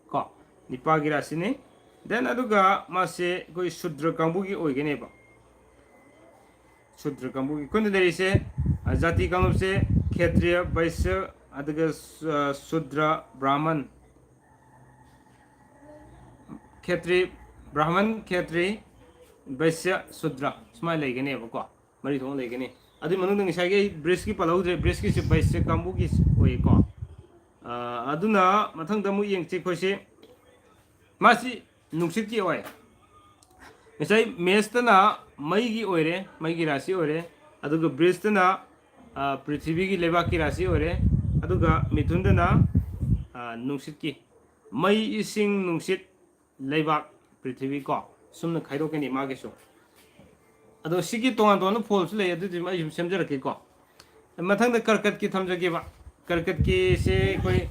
ꯀꯣ, ꯅꯤꯄꯥꯒꯤ ꯔꯥꯁꯤꯅꯤ꯫ Then ꯑꯗꯨꯒ ꯃꯥꯁꯦ ꯑꯩꯈꯣꯏ ꯁꯨꯗ꯭ꯔ ꯀꯥꯡꯕꯨꯒꯤ ꯑꯣꯏꯒꯅꯦꯕ꯫ ꯁꯨꯗ꯭ꯔ ꯀꯥꯡꯕꯨꯒꯤ ꯑꯩꯈꯣꯏꯅ ꯂꯩꯔꯤꯁꯦ, ꯖꯥꯇꯤ ꯀꯥꯡꯂꯨꯞꯁꯦ ꯈꯦꯇ꯭ꯔꯤꯌ, ꯕꯩꯁ꯭ꯌ, ꯑꯗꯨꯒ ꯁꯨꯗ꯭ꯔ, ꯕ꯭ꯔꯥꯍꯃꯟ, ꯈꯦꯇ꯭ꯔꯤ, ꯕ꯭ꯔꯥꯍꯃꯟ, ꯈꯦꯇ꯭ꯔꯤ, ꯕꯩꯁ꯭ꯌ, ꯁꯨꯗ꯭ꯔ ꯁꯨꯃꯥꯏꯅ ꯂꯩꯒꯅꯦꯕꯀꯣ꯫ ꯃꯔꯤ ꯊꯣꯛꯅ ꯂꯩꯒꯅꯤ꯫ ꯑꯗꯨꯒꯤ ꯃꯅꯨꯡꯗ ꯉꯁꯥꯏꯒꯤ ꯑꯩ ꯕ꯭ꯔꯤꯖꯀꯤ ꯄꯜꯍꯧꯗ꯭ꯔꯦ, ꯕ꯭ꯔꯤꯖꯀꯤꯁꯦ ꯕꯩꯁ꯭ꯌ ꯀꯥꯡꯕꯨꯒꯤ ꯑꯣꯏꯌꯦꯀꯣ꯫ ꯑꯗꯨꯅ ꯃꯊꯪꯗ ꯑꯃꯨꯛ ꯌꯦꯡꯁꯤ ꯑꯩꯈꯣꯏꯁꯤ꯫ ꯃꯥꯁꯤ ꯅꯨꯡꯁꯤꯠꯀꯤ ꯑꯣꯏ꯫ ꯉꯁꯥꯏ ꯃꯦꯁꯇꯅ ꯃꯩꯒꯤ ꯑꯣꯏꯔꯦ, ꯃꯩꯒꯤ ꯔꯥꯁꯤ ꯑꯣꯏꯔꯦ꯫ ꯑꯗꯨꯒ ꯕ꯭ꯔꯤꯖꯇꯅ ꯄ꯭ꯔꯤꯊꯤꯕꯤꯒꯤ, ꯂꯩꯕꯥꯛꯀꯤ ꯔꯥꯁꯤ ꯑꯣꯏꯔꯦ꯫ ꯑꯗꯨꯒ ꯃꯤꯊꯨꯟꯗꯅ ꯅꯨꯡꯁꯤꯠꯀꯤ, ꯃꯩ, ꯏꯁꯤꯡ, ꯅꯨꯡꯁꯤꯠ, ꯂꯩꯕꯥꯛ, ꯄ꯭ꯔꯤꯊꯤꯕꯤ ꯀꯣ, ꯁꯨꯝꯅ ꯈꯥꯏꯗꯣꯛꯀꯅꯤ ꯃꯥꯒꯤꯁꯨ꯫ ꯑꯗꯣ ꯁꯤꯒꯤ ꯇꯣꯉꯥꯟ ꯇꯣꯉꯥꯟꯕ ꯐꯣꯜꯁꯨ ꯂꯩ, ꯑꯗꯨꯗꯤ ꯑꯩ ꯁꯨꯝ ꯁꯦꯝꯖꯔꯛꯀꯦꯀꯣ꯫ ꯃꯊꯪꯗ ꯀꯔꯀꯠꯀꯤ ꯊꯝꯖꯒꯦꯕ꯫ ꯀꯔꯀꯠꯀꯤꯁꯦ ꯑꯩꯈꯣꯏ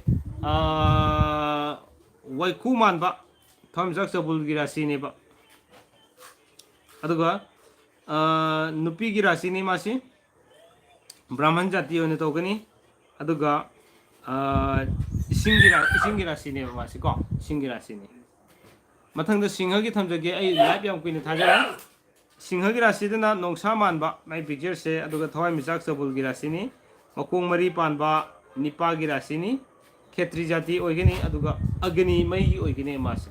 ꯋꯥꯏꯈꯨ ꯃꯥꯟꯕ ꯊꯋꯥꯏꯃꯤꯆꯥꯛ ꯆꯕꯨꯜꯒꯤ ꯔꯥꯁꯤꯅꯦꯕ꯫ ꯑꯗꯨꯒ ꯅꯨꯄꯤꯒꯤ ꯔꯥꯁꯤꯅꯤ ꯃꯥꯁꯤ꯫ ꯕ꯭ꯔꯥꯍꯃꯟ ꯖꯥꯇꯤ ꯑꯣꯏꯅ ꯇꯧꯒꯅꯤ꯫ ꯑꯗꯨꯒ ꯏꯁꯤꯡꯒꯤ ꯏꯁꯤꯡꯒꯤ ꯔꯥꯁꯤꯅꯦꯕ ꯃꯥꯁꯤꯀꯣ, ꯏꯁꯤꯡꯒꯤ ꯔꯥꯁꯤꯅꯤ꯫ ꯃꯊꯪꯗ ꯁꯤꯡꯍꯒꯤ ꯊꯝꯖꯒꯦ꯫ ꯑꯩ ꯂꯥꯏꯐ ꯌꯥꯝ ꯀꯨꯏꯅ ꯊꯥꯖꯔꯦ꯫ ꯁꯤꯡꯍꯒꯤ ꯔꯥꯁꯤꯗꯅ ꯅꯣꯡꯁꯥ ꯃꯥꯟꯕ ꯃꯥꯏ ꯄꯤꯛꯆꯔꯁꯦ꯫ ꯑꯗꯨꯒ ꯊꯋꯥꯏꯃꯤꯆꯥꯛ ꯆꯕꯨꯜꯒꯤ ꯔꯥꯁꯤꯅꯤ꯫ ꯃꯈꯣꯡ ꯃꯔꯤ ꯄꯥꯟꯕ ꯅꯤꯄꯥꯒꯤ ꯔꯥꯁꯤꯅꯤ꯫ ꯈꯦꯇ꯭ꯔꯤ ꯖꯥꯇꯤ ꯑꯣꯏꯒꯅꯤ꯫ ꯑꯗꯨꯒ ꯑꯒꯅꯤ, ꯃꯩꯒꯤ ꯑꯣꯏꯒꯅꯤ ꯃꯥꯁꯦ꯫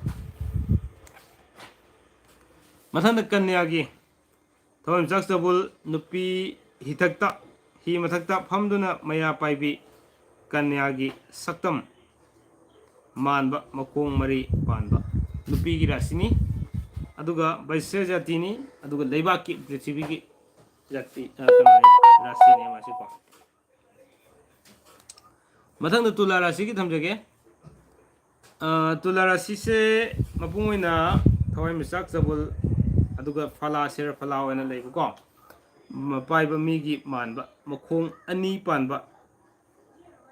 ꯃꯊꯪꯗ ꯀꯟꯌꯥꯒꯤ ꯊꯋꯥꯏꯃꯤꯆꯥꯛ ꯆꯕꯨꯜ, ꯅꯨꯄꯤ ꯍꯤꯊꯛꯇ, ꯍꯤ ꯃꯊꯛꯇ ꯐꯝꯗꯨꯅ ꯃꯩꯔꯥ ꯄꯥꯏꯕꯤ, ꯀꯟꯌꯥꯒꯤ ꯁꯛꯇꯝ ꯃꯥꯟꯕ, ꯃꯈꯣꯡ ꯃꯔꯤ ꯄꯥꯟꯕ ꯅꯨꯄꯤꯒꯤ ꯔꯥꯁꯤꯅꯤ꯫ ꯑꯗꯨꯒ ꯕꯩꯁ꯭ꯌ ꯖꯥꯇꯤꯅꯤ꯫ ꯑꯗꯨꯒ ꯂꯩꯕꯥꯛꯀꯤ, ꯄ꯭ꯔꯤꯊꯤꯕꯤꯒꯤ ꯖꯥꯇꯤ, ꯀꯩꯅꯣꯅꯤ, ꯔꯥꯁꯤꯅꯦ ꯃꯥꯁꯤꯀꯣ꯫ ꯃꯊꯪꯗ ꯇꯨꯂꯥ ꯔꯥꯁꯤꯒꯤ ꯊꯝꯖꯒꯦ꯫ ꯇꯨꯂꯥ ꯔꯥꯁꯤꯁꯦ ꯃꯄꯨꯡ ꯑꯣꯏꯅ ꯊꯋꯥꯏꯃꯤꯆꯥꯛ ꯆꯕꯨꯜ, ꯑꯗꯨꯒ ꯐꯂꯥ, ꯁꯦꯔ ꯐꯂꯥ ꯑꯣꯏꯅ ꯂꯩꯕꯀꯣ꯫ ꯄꯥꯏꯕ ꯃꯤꯒꯤ ꯃꯥꯟꯕ, ꯃꯈꯣꯡ ꯑꯅꯤ ꯄꯥꯟꯕ,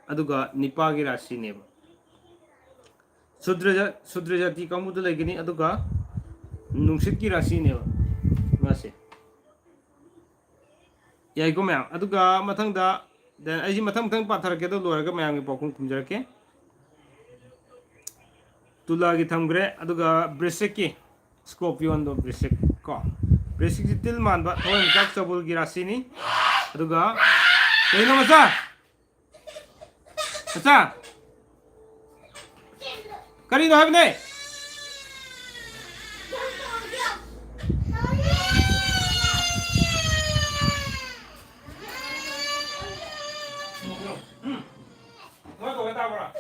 ꯑꯗꯨꯒ ꯅꯤꯄꯥꯒꯤ ꯔꯥꯁꯤꯅꯦꯕ꯫ ꯁꯨꯗ꯭ꯔ ꯖꯥ-, ꯁꯨꯗ꯭ꯔ ꯖꯥꯇꯤ ꯀꯥꯡꯕꯨꯗ ꯂꯩꯒꯅꯤ꯫ ꯑꯗꯨꯒ ꯅꯨꯡꯁꯤꯠꯀꯤ ꯔꯥꯁꯤꯅꯦꯕ ꯃꯥꯁꯦ꯫ ꯌꯥꯏꯀꯣ ꯃꯌꯥꯝ? ꯑꯗꯨꯒ ꯃꯊꯪꯗ, then ꯑꯩꯁꯤ ꯃꯊꯪ ꯃꯊꯪ ꯄꯥꯊꯔꯛꯀꯦ, ꯑꯗꯨ ꯂꯣꯏꯔꯒ ꯃꯌꯥꯝꯒꯤ ꯄꯥꯎꯈꯨꯝ ꯈꯨꯝꯖꯔꯛꯀꯦ꯫ ꯇꯨꯂꯥꯒꯤ ꯊꯝꯈ꯭ꯔꯦ꯫ ꯑꯗꯨꯒ ꯕ꯭ꯔꯤꯁꯤꯛꯀꯤ, ꯁ꯭ꯀꯣꯔꯄꯤꯌꯣꯟꯗꯣ ꯕ꯭ꯔꯤꯁꯤꯛ ꯀꯣ꯫ ꯕ꯭ꯔꯤꯁꯤꯛꯁꯤ ꯇꯤꯜ ꯃꯥꯟꯕ ꯊꯋꯥꯏꯃꯤꯆꯥꯛ ꯆꯕꯨꯜꯒꯤ ꯔꯥꯁꯤꯅꯤ꯫ ꯑꯗꯨꯒ ꯀꯩꯅꯣ ꯃꯆꯥ? ꯃꯆꯥ? ꯀꯔꯤꯅꯣ ꯍꯥꯏꯕꯅꯦ? ꯃꯣꯏ ꯀꯧꯕ ꯇꯥꯕ꯭ꯔꯥ?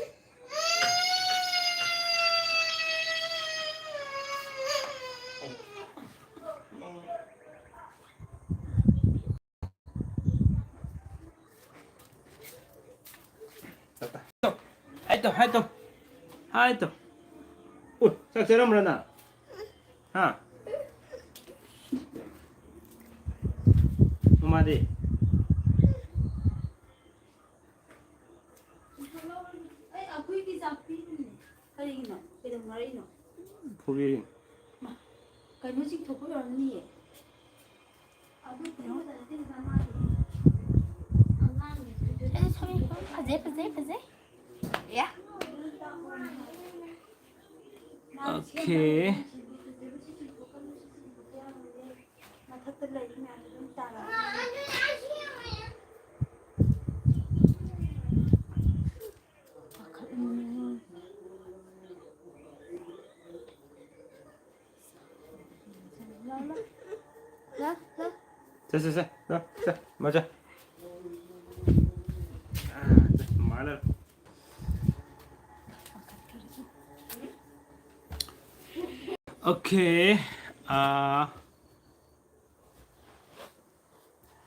ꯍꯥꯏ ꯇꯧ, ꯍꯥꯏ ꯇꯧ, ꯍꯥꯏ ꯇꯧ꯫ ꯎ, ꯆꯥꯛ ꯆꯥꯔꯝꯕ꯭ꯔꯥ ꯅꯪ? ꯍꯥ? ꯃꯃꯥꯗꯤ? ꯑꯩ ꯑꯩꯈꯣꯏꯒꯤ ꯆꯥꯛ ꯄꯤꯗ꯭ꯔꯤꯅꯦ꯫ ꯀꯔꯤꯒꯤꯅꯣ? ꯀꯩꯗꯧꯅꯔꯛꯏꯅꯣ? ꯐꯨꯕꯤꯔꯤꯅꯤ꯫ ꯃꯥ, ꯀꯩꯅꯣ ꯆꯤꯡꯊꯣꯛꯄ ꯑꯣꯏꯔꯝꯅꯤꯌꯦ꯫ ꯑꯩꯈꯣꯏ ꯄꯨꯟꯕꯗ ꯅꯠꯇꯦ, ꯃꯃꯥꯒꯤ꯫ ꯑꯉꯥꯡꯅꯦ꯫ ꯑꯦ, ꯁꯣꯔꯤ, ꯁꯣꯔꯤ꯫ ꯐꯖꯩ, ꯐꯖꯩ, ꯐꯖꯩ꯫ ꯌꯥ꯫ ꯑꯣꯀꯦ꯫ ꯃꯊꯛꯇ ꯂꯩꯔꯤ ꯃꯌꯥꯝꯗꯣ ꯑꯗꯨꯝ ꯇꯥꯔꯛꯑꯅꯤ꯫ ꯂꯥꯛ, ꯂꯥꯛ꯫ ꯂꯥꯛ, ꯂꯥꯛ꯫ ꯁꯦ, ꯁꯦ, ꯁꯦ, ꯂꯥꯛ, ꯁꯦ, ꯃꯖꯥ꯫ ꯑꯥ, ꯁꯦ, ꯃꯥ ꯂꯩꯔꯦ꯫ ꯑꯣꯀꯦ, ꯑꯥ,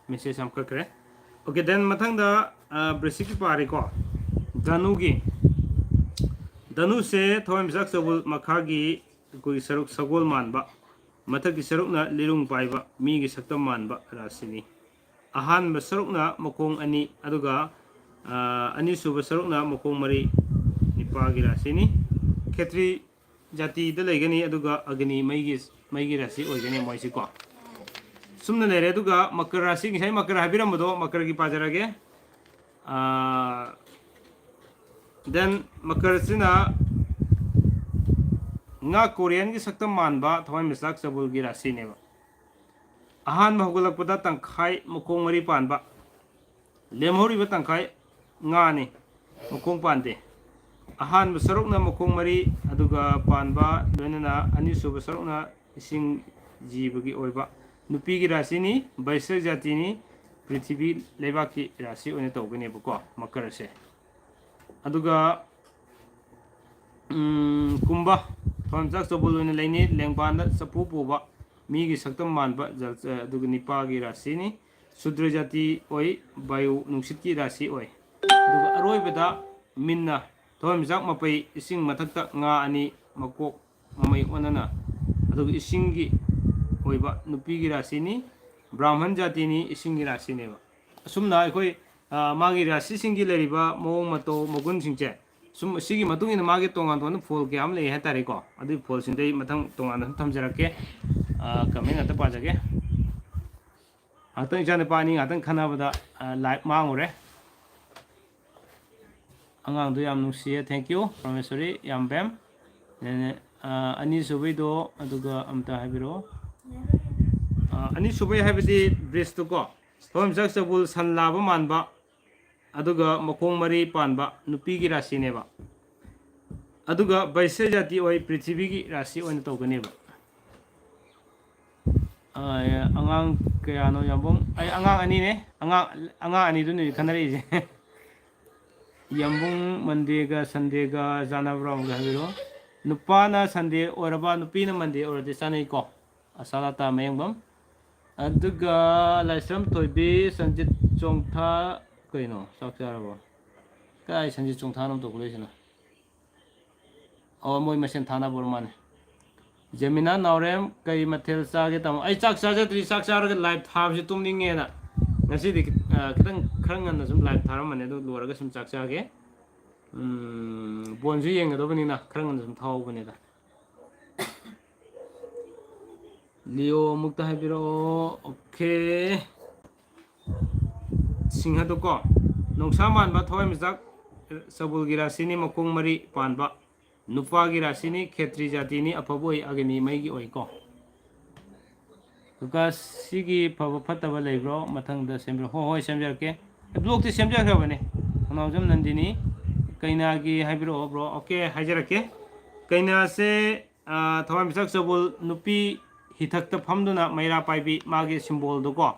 ꯃꯦꯁꯦꯖ ꯑꯃ ꯀꯛꯈ꯭ꯔꯦ꯫ ꯑꯣꯀꯦ, then ꯃꯊꯪꯗ, ꯑ, ꯕ꯭ꯔꯤꯁꯤꯛꯀꯤ ꯄꯥꯔꯤꯀꯣ꯫ ꯙꯅꯨꯒꯤ꯫ ꯙꯅꯨꯁꯦ ꯊꯋꯥꯟꯃꯤꯆꯥꯛ ꯆꯕꯨꯜ ꯃꯈꯥꯒꯤ ꯑꯩꯈꯣꯏꯒꯤ ꯁꯔꯨꯛ ꯁꯒꯣꯜ ꯃꯥꯟꯕ, ꯃꯊꯛꯀꯤ ꯁꯔꯨꯛꯅ ꯂꯤꯔꯨꯡ ꯄꯥꯏꯕ, ꯃꯤꯒꯤ ꯁꯛꯇꯝ ꯃꯥꯟꯕ ꯔꯥꯁꯤꯅꯤ꯫ ꯑꯍꯥꯟꯕ ꯁꯔꯨꯛꯅ ꯃꯈꯣꯡ ꯑꯅꯤ, ꯑꯗꯨꯒ, ꯑ, ꯑꯅꯤꯁꯨꯕ ꯁꯔꯨꯛꯅ ꯃꯈꯣꯡ ꯃꯔꯤ, ꯅꯤꯄꯥꯒꯤ ꯔꯥꯁꯤꯅꯤ꯫ ꯈꯦꯇ꯭ꯔꯤ ꯖꯥꯇꯤꯗ ꯂꯩꯒꯅꯤ, ꯑꯗꯨꯒ ꯑꯒꯅꯤ ꯃꯩꯒꯤ, ꯃꯩꯒꯤ ꯔꯥꯁꯤ ꯑꯣꯏꯒꯅꯤ ꯃꯣꯏꯁꯤꯀꯣ꯫ ꯁꯨꯝꯅ ꯂꯩꯔꯦ, ꯑꯗꯨꯒ ꯃꯀꯔ ꯔꯥꯁꯤ, ꯉꯁꯥꯏ ꯃꯀꯔ ꯍꯥꯏꯕꯤꯔꯝꯕꯗꯣ ꯃꯀꯔꯒꯤ ꯄꯥꯖꯔꯒꯦ꯫ ꯑꯥ, then ꯃꯀꯔꯁꯤꯅ ꯉꯥ ꯀꯣꯔꯤꯌꯟꯒꯤ ꯁꯛꯇꯝ ꯃꯥꯟꯕ ꯊꯋꯥꯟꯃꯤꯆꯥꯛ ꯆꯕꯨꯜꯒꯤ ꯔꯥꯁꯤꯅꯦꯕ꯫ ꯑꯍꯥꯟꯕ ꯍꯧꯒꯠꯂꯛꯄꯗ ꯇꯪꯈꯥꯏ ꯃꯈꯣꯡ ꯃꯔꯤ ꯄꯥꯟꯕ, ꯂꯦꯝꯍꯧꯔꯤꯕ ꯇꯪꯈꯥꯏ ꯉꯥꯅꯤ, ꯃꯈꯣꯡ ꯄꯥꯟꯗꯦ꯫ ꯑꯍꯥꯟꯕ ꯁꯔꯨꯛꯅ ꯃꯈꯣꯡ ꯃꯔꯤ, ꯑꯗꯨꯒ ꯄꯥꯟꯕ, ꯂꯣꯏꯅꯅ ꯑꯅꯤꯁꯨꯕ ꯁꯔꯨꯛꯅ ꯏꯁꯤꯡ ꯖꯤꯕꯒꯤ ꯑꯣꯏꯕ ꯅꯨꯄꯤꯒꯤ ꯔꯥꯁꯤꯅꯤ, ꯕꯩꯁ꯭ꯔ ꯖꯥꯇꯤꯅꯤ, ꯄ꯭ꯔꯤꯊꯤꯕꯤ ꯂꯩꯕꯥꯛꯀꯤ ꯔꯥꯁꯤ ꯑꯣꯏꯅ ꯇꯧꯒꯅꯦꯕꯀꯣ, ꯃꯀꯔꯁꯦ꯫ ꯑꯗꯨꯒ ꯎꯝ, ꯀꯨꯝꯕ, ꯊꯋꯥꯟꯃꯤꯆꯥꯛ ꯆꯧꯕꯨꯜ ꯑꯣꯏꯅ ꯂꯩꯅꯤ꯫ ꯂꯦꯡꯕꯥꯟꯗ ꯆꯐꯨ ꯄꯨꯕ, ꯃꯤꯒꯤ ꯁꯛꯇꯝ ꯃꯥꯟꯕ ꯖꯜ-, ꯑ, ꯑꯗꯨꯒ ꯅꯤꯄꯥꯒꯤ ꯔꯥꯁꯤꯅꯤ꯫ ꯁꯨꯗ꯭ꯔ ꯖꯥꯇꯤ ꯑꯣꯏ, ꯕꯥꯌꯨ ꯅꯨꯡꯁꯤꯠꯀꯤ ꯔꯥꯁꯤ ꯑꯣꯏ꯫ ꯑꯗꯨꯒ ꯑꯔꯣꯏꯕꯗ ꯃꯤꯟꯅ, ꯊꯋꯥꯟꯃꯤꯆꯥꯛ ꯃꯄꯩ, ꯏꯁꯤꯡ ꯃꯊꯛꯇ ꯉꯥ ꯑꯅꯤ, ꯃꯀꯣꯛ ꯃꯃꯩ ꯑꯣꯟꯅꯅ, ꯑꯗꯨꯒ ꯏꯁꯤꯡꯒꯤ ꯑꯣꯏꯕ ꯅꯨꯄꯤꯒꯤ ꯔꯥꯁꯤꯅꯤ꯫ ꯕ꯭ꯔꯥꯍꯃꯟ ꯖꯥꯇꯤꯅꯤ, ꯏꯁꯤꯡꯒꯤ ꯔꯥꯁꯤꯅꯦꯕ꯫ ꯑꯁꯨꯝꯅ ꯑꯩꯈꯣꯏ, ꯑ, ꯃꯥꯒꯤ ꯔꯥꯁꯤꯁꯤꯡꯒꯤ ꯂꯩꯔꯤꯕ ꯃꯑꯣꯡ ꯃꯇꯧ, ꯃꯒꯨꯟꯁꯤꯡꯁꯦ, ꯁꯨꯝ ꯁꯤꯒꯤ ꯃꯇꯨꯡ ꯏꯟꯅ ꯃꯥꯒꯤ ꯇꯣꯉꯥꯟ ꯇꯣꯉꯥꯟꯕ ꯐꯣꯜ ꯀꯌꯥ ꯑꯃ ꯂꯩ ꯍꯥꯏꯇꯥꯔꯦꯀꯣ꯫ ꯑꯗꯨꯒꯤ ꯐꯣꯜꯁꯤꯡꯗꯣ ꯑꯩ ꯃꯊꯪ ꯇꯣꯉꯥꯟꯅ ꯑꯗꯨꯝ ꯊꯝꯖꯔꯛꯀꯦ꯫ ꯑ, ꯀꯃꯦꯟ ꯉꯥꯛꯇ ꯄꯥꯖꯒꯦ꯫ ꯉꯥꯛꯇꯪ ꯏꯆꯥꯅꯨꯄꯥ ꯑꯅꯤ ꯉꯥꯛꯇꯪ ꯈꯟꯅꯕꯗ, ꯑ, ꯂꯥꯏꯐ ꯃꯥꯡꯉꯨꯔꯦ꯫ ꯑꯉꯥꯡꯗꯣ ꯌꯥꯝ ꯅꯨꯡꯁꯤꯌꯦ꯫ Thank you, ꯄ꯭ꯔꯃꯦꯁꯣꯔꯤ ꯌꯥꯝꯕꯦꯝ꯫ ꯑ, ꯑꯅꯤꯁꯨꯕꯩꯗꯣ ꯑꯗꯨꯒ ꯑꯝꯇ ꯍꯥꯏꯕꯤꯔꯛꯑꯣ꯫ ꯑ, ꯑꯅꯤꯁꯨꯕꯩ ꯍꯥꯏꯕꯗꯤ ꯕ꯭ꯔꯤꯖꯇꯨꯀꯣ, ꯊꯋꯥꯟꯃꯤꯆꯥꯛ ꯆꯧꯕꯨꯜ ꯁꯟ ꯂꯥꯕ ꯃꯥꯟꯕ, ꯑꯗꯨꯒ ꯃꯈꯣꯡ ꯃꯔꯤ ꯄꯥꯟꯕ ꯅꯨꯄꯤꯒꯤ ꯔꯥꯁꯤꯅꯦꯕ꯫ ꯑꯗꯨꯒ ꯕꯩꯁ꯭ꯌ ꯖꯥꯇꯤ ꯑꯣꯏ, ꯄ꯭ꯔꯤꯊꯤꯕꯤꯒꯤ ꯔꯥꯁꯤ ꯑꯣꯏꯅ ꯇꯧꯒꯅꯦꯕ꯫ ꯑ, ꯑꯉꯥꯡ ꯀꯌꯥꯅꯣ ꯌꯥꯝꯕꯨꯡ? ꯑꯩ ꯑꯉꯥꯡ ꯑꯅꯤꯅꯦ꯫ ꯑꯉꯥꯡ, ꯑꯉꯥꯡ ꯑꯅꯤꯗꯨꯅꯤ ꯈꯟꯅꯔꯛꯏꯁꯦ꯫ ꯌꯥꯝꯕꯨꯡ, ꯃꯟꯗꯦꯒ ꯁꯟꯗꯦꯒ ꯆꯥꯟꯅꯕ꯭ꯔꯣ ꯑꯃꯨꯛ ꯍꯥꯏꯕꯤꯔꯛꯑꯣ꯫ ꯅꯨꯄꯥꯅ ꯁꯟꯗꯦ ꯑꯣꯏꯔꯕ, ꯅꯨꯄꯤꯅ ꯃꯟꯗꯦ ꯑꯣꯏꯔꯗꯤ ꯆꯥꯅꯩꯀꯣ꯫ ꯑꯁꯥꯂꯥꯇꯥ ꯃꯌꯦꯡꯕꯝ꯫ ꯑꯗꯨꯒ ꯂꯥꯏꯁ꯭ꯔꯝ ꯊꯣꯏꯕꯤ, ꯁꯟꯖꯤꯠ ꯆꯣꯡꯊꯥ, ꯀꯩꯅꯣ, ꯆꯥꯛ ꯆꯥꯔꯕꯣ? ꯀꯥꯏ ꯁꯟꯖꯤꯠ ꯆꯣꯡꯊꯥꯅꯣ ꯇꯧꯈꯠꯂꯛꯏꯁꯤꯅ? ꯑꯣ, ꯃꯣꯏ ꯃꯁꯦꯟ ꯊꯥꯅꯕ ꯑꯣꯏꯔ ꯃꯥꯜꯂꯦ꯫ ꯖꯦꯃꯤꯅꯥ ꯅꯥꯎꯔꯦꯝ, ꯀꯩ ꯃꯊꯦꯜ ꯆꯥꯒꯦ ꯇꯥꯃꯣ? ꯑꯩ ꯆꯥꯛ ꯆꯥꯖꯗ꯭ꯔꯤ, ꯆꯥꯛ ꯆꯥꯔꯒ ꯂꯥꯏꯚ ꯊꯥꯕꯁꯦ ꯇꯨꯝꯅꯤꯡꯉꯦꯅ ꯉꯁꯤꯗꯤ ꯈꯤꯠ-, ꯑ, ꯈꯤꯇꯪ ꯈꯔ ꯉꯟꯅ ꯁꯨꯝ ꯂꯥꯏꯚ ꯊꯥꯔꯝꯕꯅꯦ, ꯑꯗꯨ ꯂꯣꯏꯔꯒ ꯁꯨꯝ ꯆꯥꯛ ꯆꯥꯒꯦ꯫ ꯎꯝ, ꯕꯣꯟꯁꯨ ꯌꯦꯡꯒꯗꯕꯅꯤꯅ ꯈꯔ ꯉꯟꯅ ꯁꯨꯝ ꯊꯥꯍꯧꯕꯅꯦꯗ꯫ ꯂꯤꯑꯣ ꯑꯃꯨꯛꯇ ꯍꯥꯏꯕꯤꯔꯛꯑꯣ꯫ ꯑꯣꯀꯦ꯫ ꯁꯤꯡꯍꯗꯨꯀꯣ, ꯅꯣꯡꯁꯥ ꯃꯥꯟꯕ ꯊꯋꯥꯏꯃꯤꯆꯥꯛ ꯆꯕꯨꯜꯒꯤ ꯔꯥꯁꯤꯅꯤ, ꯃꯈꯣꯡ ꯃꯔꯤ ꯄꯥꯟꯕ ꯅꯨꯄꯥꯒꯤ ꯔꯥꯁꯤꯅꯤ, ꯈꯦꯇ꯭ꯔꯤ ꯖꯥꯇꯤꯅꯤ, ꯑꯐꯕ ꯑꯣꯏ, ꯑꯒꯅꯤ ꯃꯩꯒꯤ ꯑꯣꯏꯀꯣ꯫ ꯀꯀꯥ, ꯁꯤꯒꯤ ꯐꯕ ꯐꯠꯇꯕ ꯂꯩꯕ꯭ꯔꯣ? ꯃꯊꯪꯗ ꯁꯦꯝꯕꯤꯔꯣ꯫ ꯍꯣꯏ, ꯍꯣꯏ, ꯁꯦꯝꯖꯔꯛꯀꯦ꯫ ꯕ꯭ꯂꯣꯛꯇꯤ ꯁꯦꯝꯖꯈ꯭ꯔꯕꯅꯦ꯫ ꯊꯧꯅꯥꯎꯖꯝ ꯅꯟꯗꯤꯅꯤ, ꯀꯩꯅꯥꯒꯤ ꯍꯥꯏꯕꯤꯔꯛꯑꯣ, ꯕ꯭ꯔꯣ꯫ ꯑꯣꯀꯦ, ꯍꯥꯏꯖꯔꯛꯀꯦ꯫ ꯀꯩꯅꯥꯁꯦ, ꯑ, ꯊꯋꯥꯟꯃꯤꯆꯥꯛ ꯆꯕꯨꯜ, ꯅꯨꯄꯤ ꯍꯤꯊꯛꯇ ꯐꯝꯗꯨꯅ ꯃꯩꯔꯥ ꯄꯥꯏꯕꯤ, ꯃꯥꯒꯤ ꯁꯤꯝꯕꯣꯜꯗꯣꯀꯣ꯫